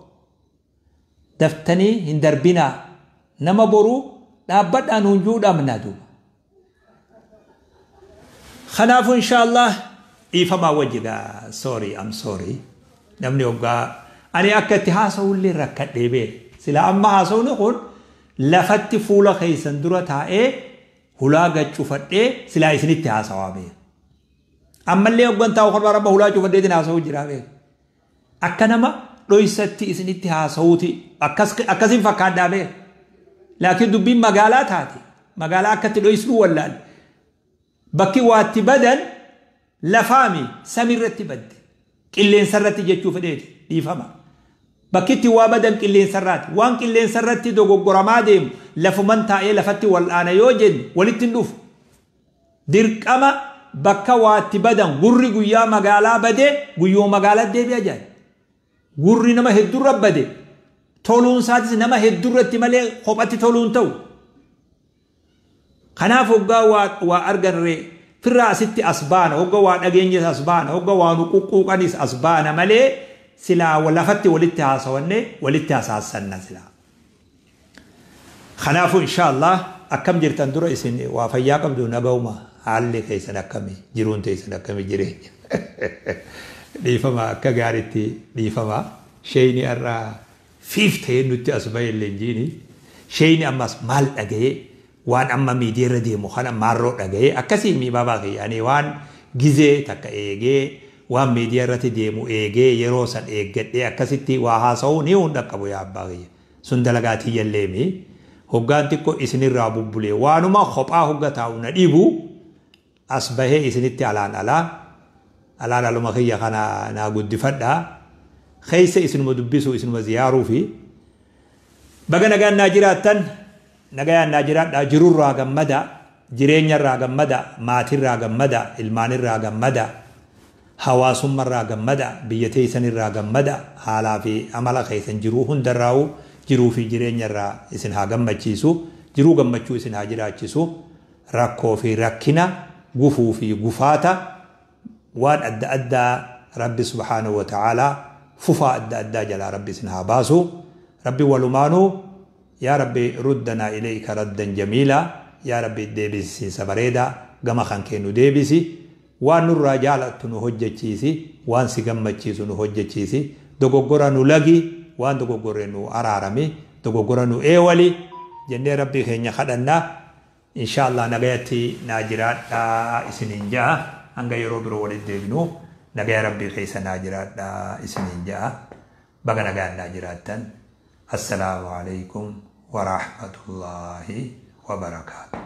daftanii hin darbinaa nama boruu dhaabbadhaan hunjuu dhabna duuba. Kanaafuu inshaallah dhiifamaa wajji gaa sorry, I'm sorry, namni hoggaa ani akka itti haasa'ullee rakkadhee beeka. Sila amma haasa'uun kun lafatti fuula keessan dura taa'ee hulaa gad cufadhee silaa isinitti haasawaa beeka. Ammallee hoggan taa'u kan amma hulaa cufadheetiin haasa'uu jira beeka. Akka nama dhoysatti isinitti haasa'uuti akkasiin fakkaadhaa beeka. Laakiin dubbiin magaalaa taate magaalaa akkatti dhoysuu wallaalle. Bakki waatti badan lafaami samiirratti badde qilleensarratti jechuu fedheeti dhiifama. Bakki itti waa badan qilleensarraati. Waan qilleensarratti dogoggoramaa deemu lafuman taa'ee lafatti wal'aana yoo jennu walitti hin dhufu. Dirqama bakka waatti badan gurri guyyaa magaalaa badee guyyoo magaalaa deebi'a jedhan. Gurri nama hedduurra bade toluun isaatis nama hedduurratti malee kophatti toluun ta'u. Kanaaf hoggaa waa arganree firraa asitti as baana, hoggaa waa dhageenyes as baana, hoggaa waa nu quqquuqanis as baana malee silaa lafatti walitti haasawanne walitti hasaassanna silaa. Kanaafuu inshaallah akkam jirtan dura isin waa fayyaa qabdu naga'uma haalli keessan akkami jiruun teessan akkami jireenya. Dhiifama akka gaariitti dhiifama sheeyni irraa fiif ta'ee nutti as bahe illee jiini sheeyni ammas maal dhaga'ee waan amma miidiyaa irra deemu kana maarroo dhaga'ee akkasii mi baabaa kiyya ani waan gizee takka eegee waan miidiyaa irratti deemu eegee yeroo san eeggadhee akkasitti waa haasa'uu ni hunda qabu yaa abbaa kiyya sun dalagaa tiyyallee mi hoggaan xiqqoo isinirraa bubbulee waanuma kophaa hogga taa'u na dhibu as bahee isinitti alaan alaa alaan aluma kiyya kana naa guddifadhaa keessa isinuma dubbisu isinuma ziyaaruu fi baga nagaan naa jiraattan nagayaan naa jiraadhaa jirurraa gammada jireenyarraa gammada maatirraa gammada ilmaanirraa gammada hawaasummarraa gammada biyya teessanirraa gammada haalaa fi amala keessan jiruu hundarraa'u jiruu fi jireenyarraa isin haa gammachiisu jiruu gammachuu isin haa jiraachisu rakkoo fi rakkina gufuu fi gufaata waan adda addaa rabbi subhaanahu wa ta'aalaa fufaa adda addaa jalaa rabbi isin haa baasu rabbi walumaanuu yaa rabbi ruddanaa ilayka raddan jamiilaa yaa rabbi deebisiinsa bareedaa gama kan kee nu deebisi waan nurraa jaalattu nu hojjechiisi waan si gammachiisu nu hojjechiisi dogoggora nu lagi waan dogoggorre nu araarami dogoggora nu eewali jennee rabbii keenya kadhannaa inshaallah nagayatti naa jiraadhaa isiniin ja'a hanga yeroo biroo walitti deebinu nagaya rabbii keessa naa jiraadhaa isiniin ja'a baga nagaan naa jiraattan. Assalaamu alaikum wa rahmatullahi wa barakaatuh.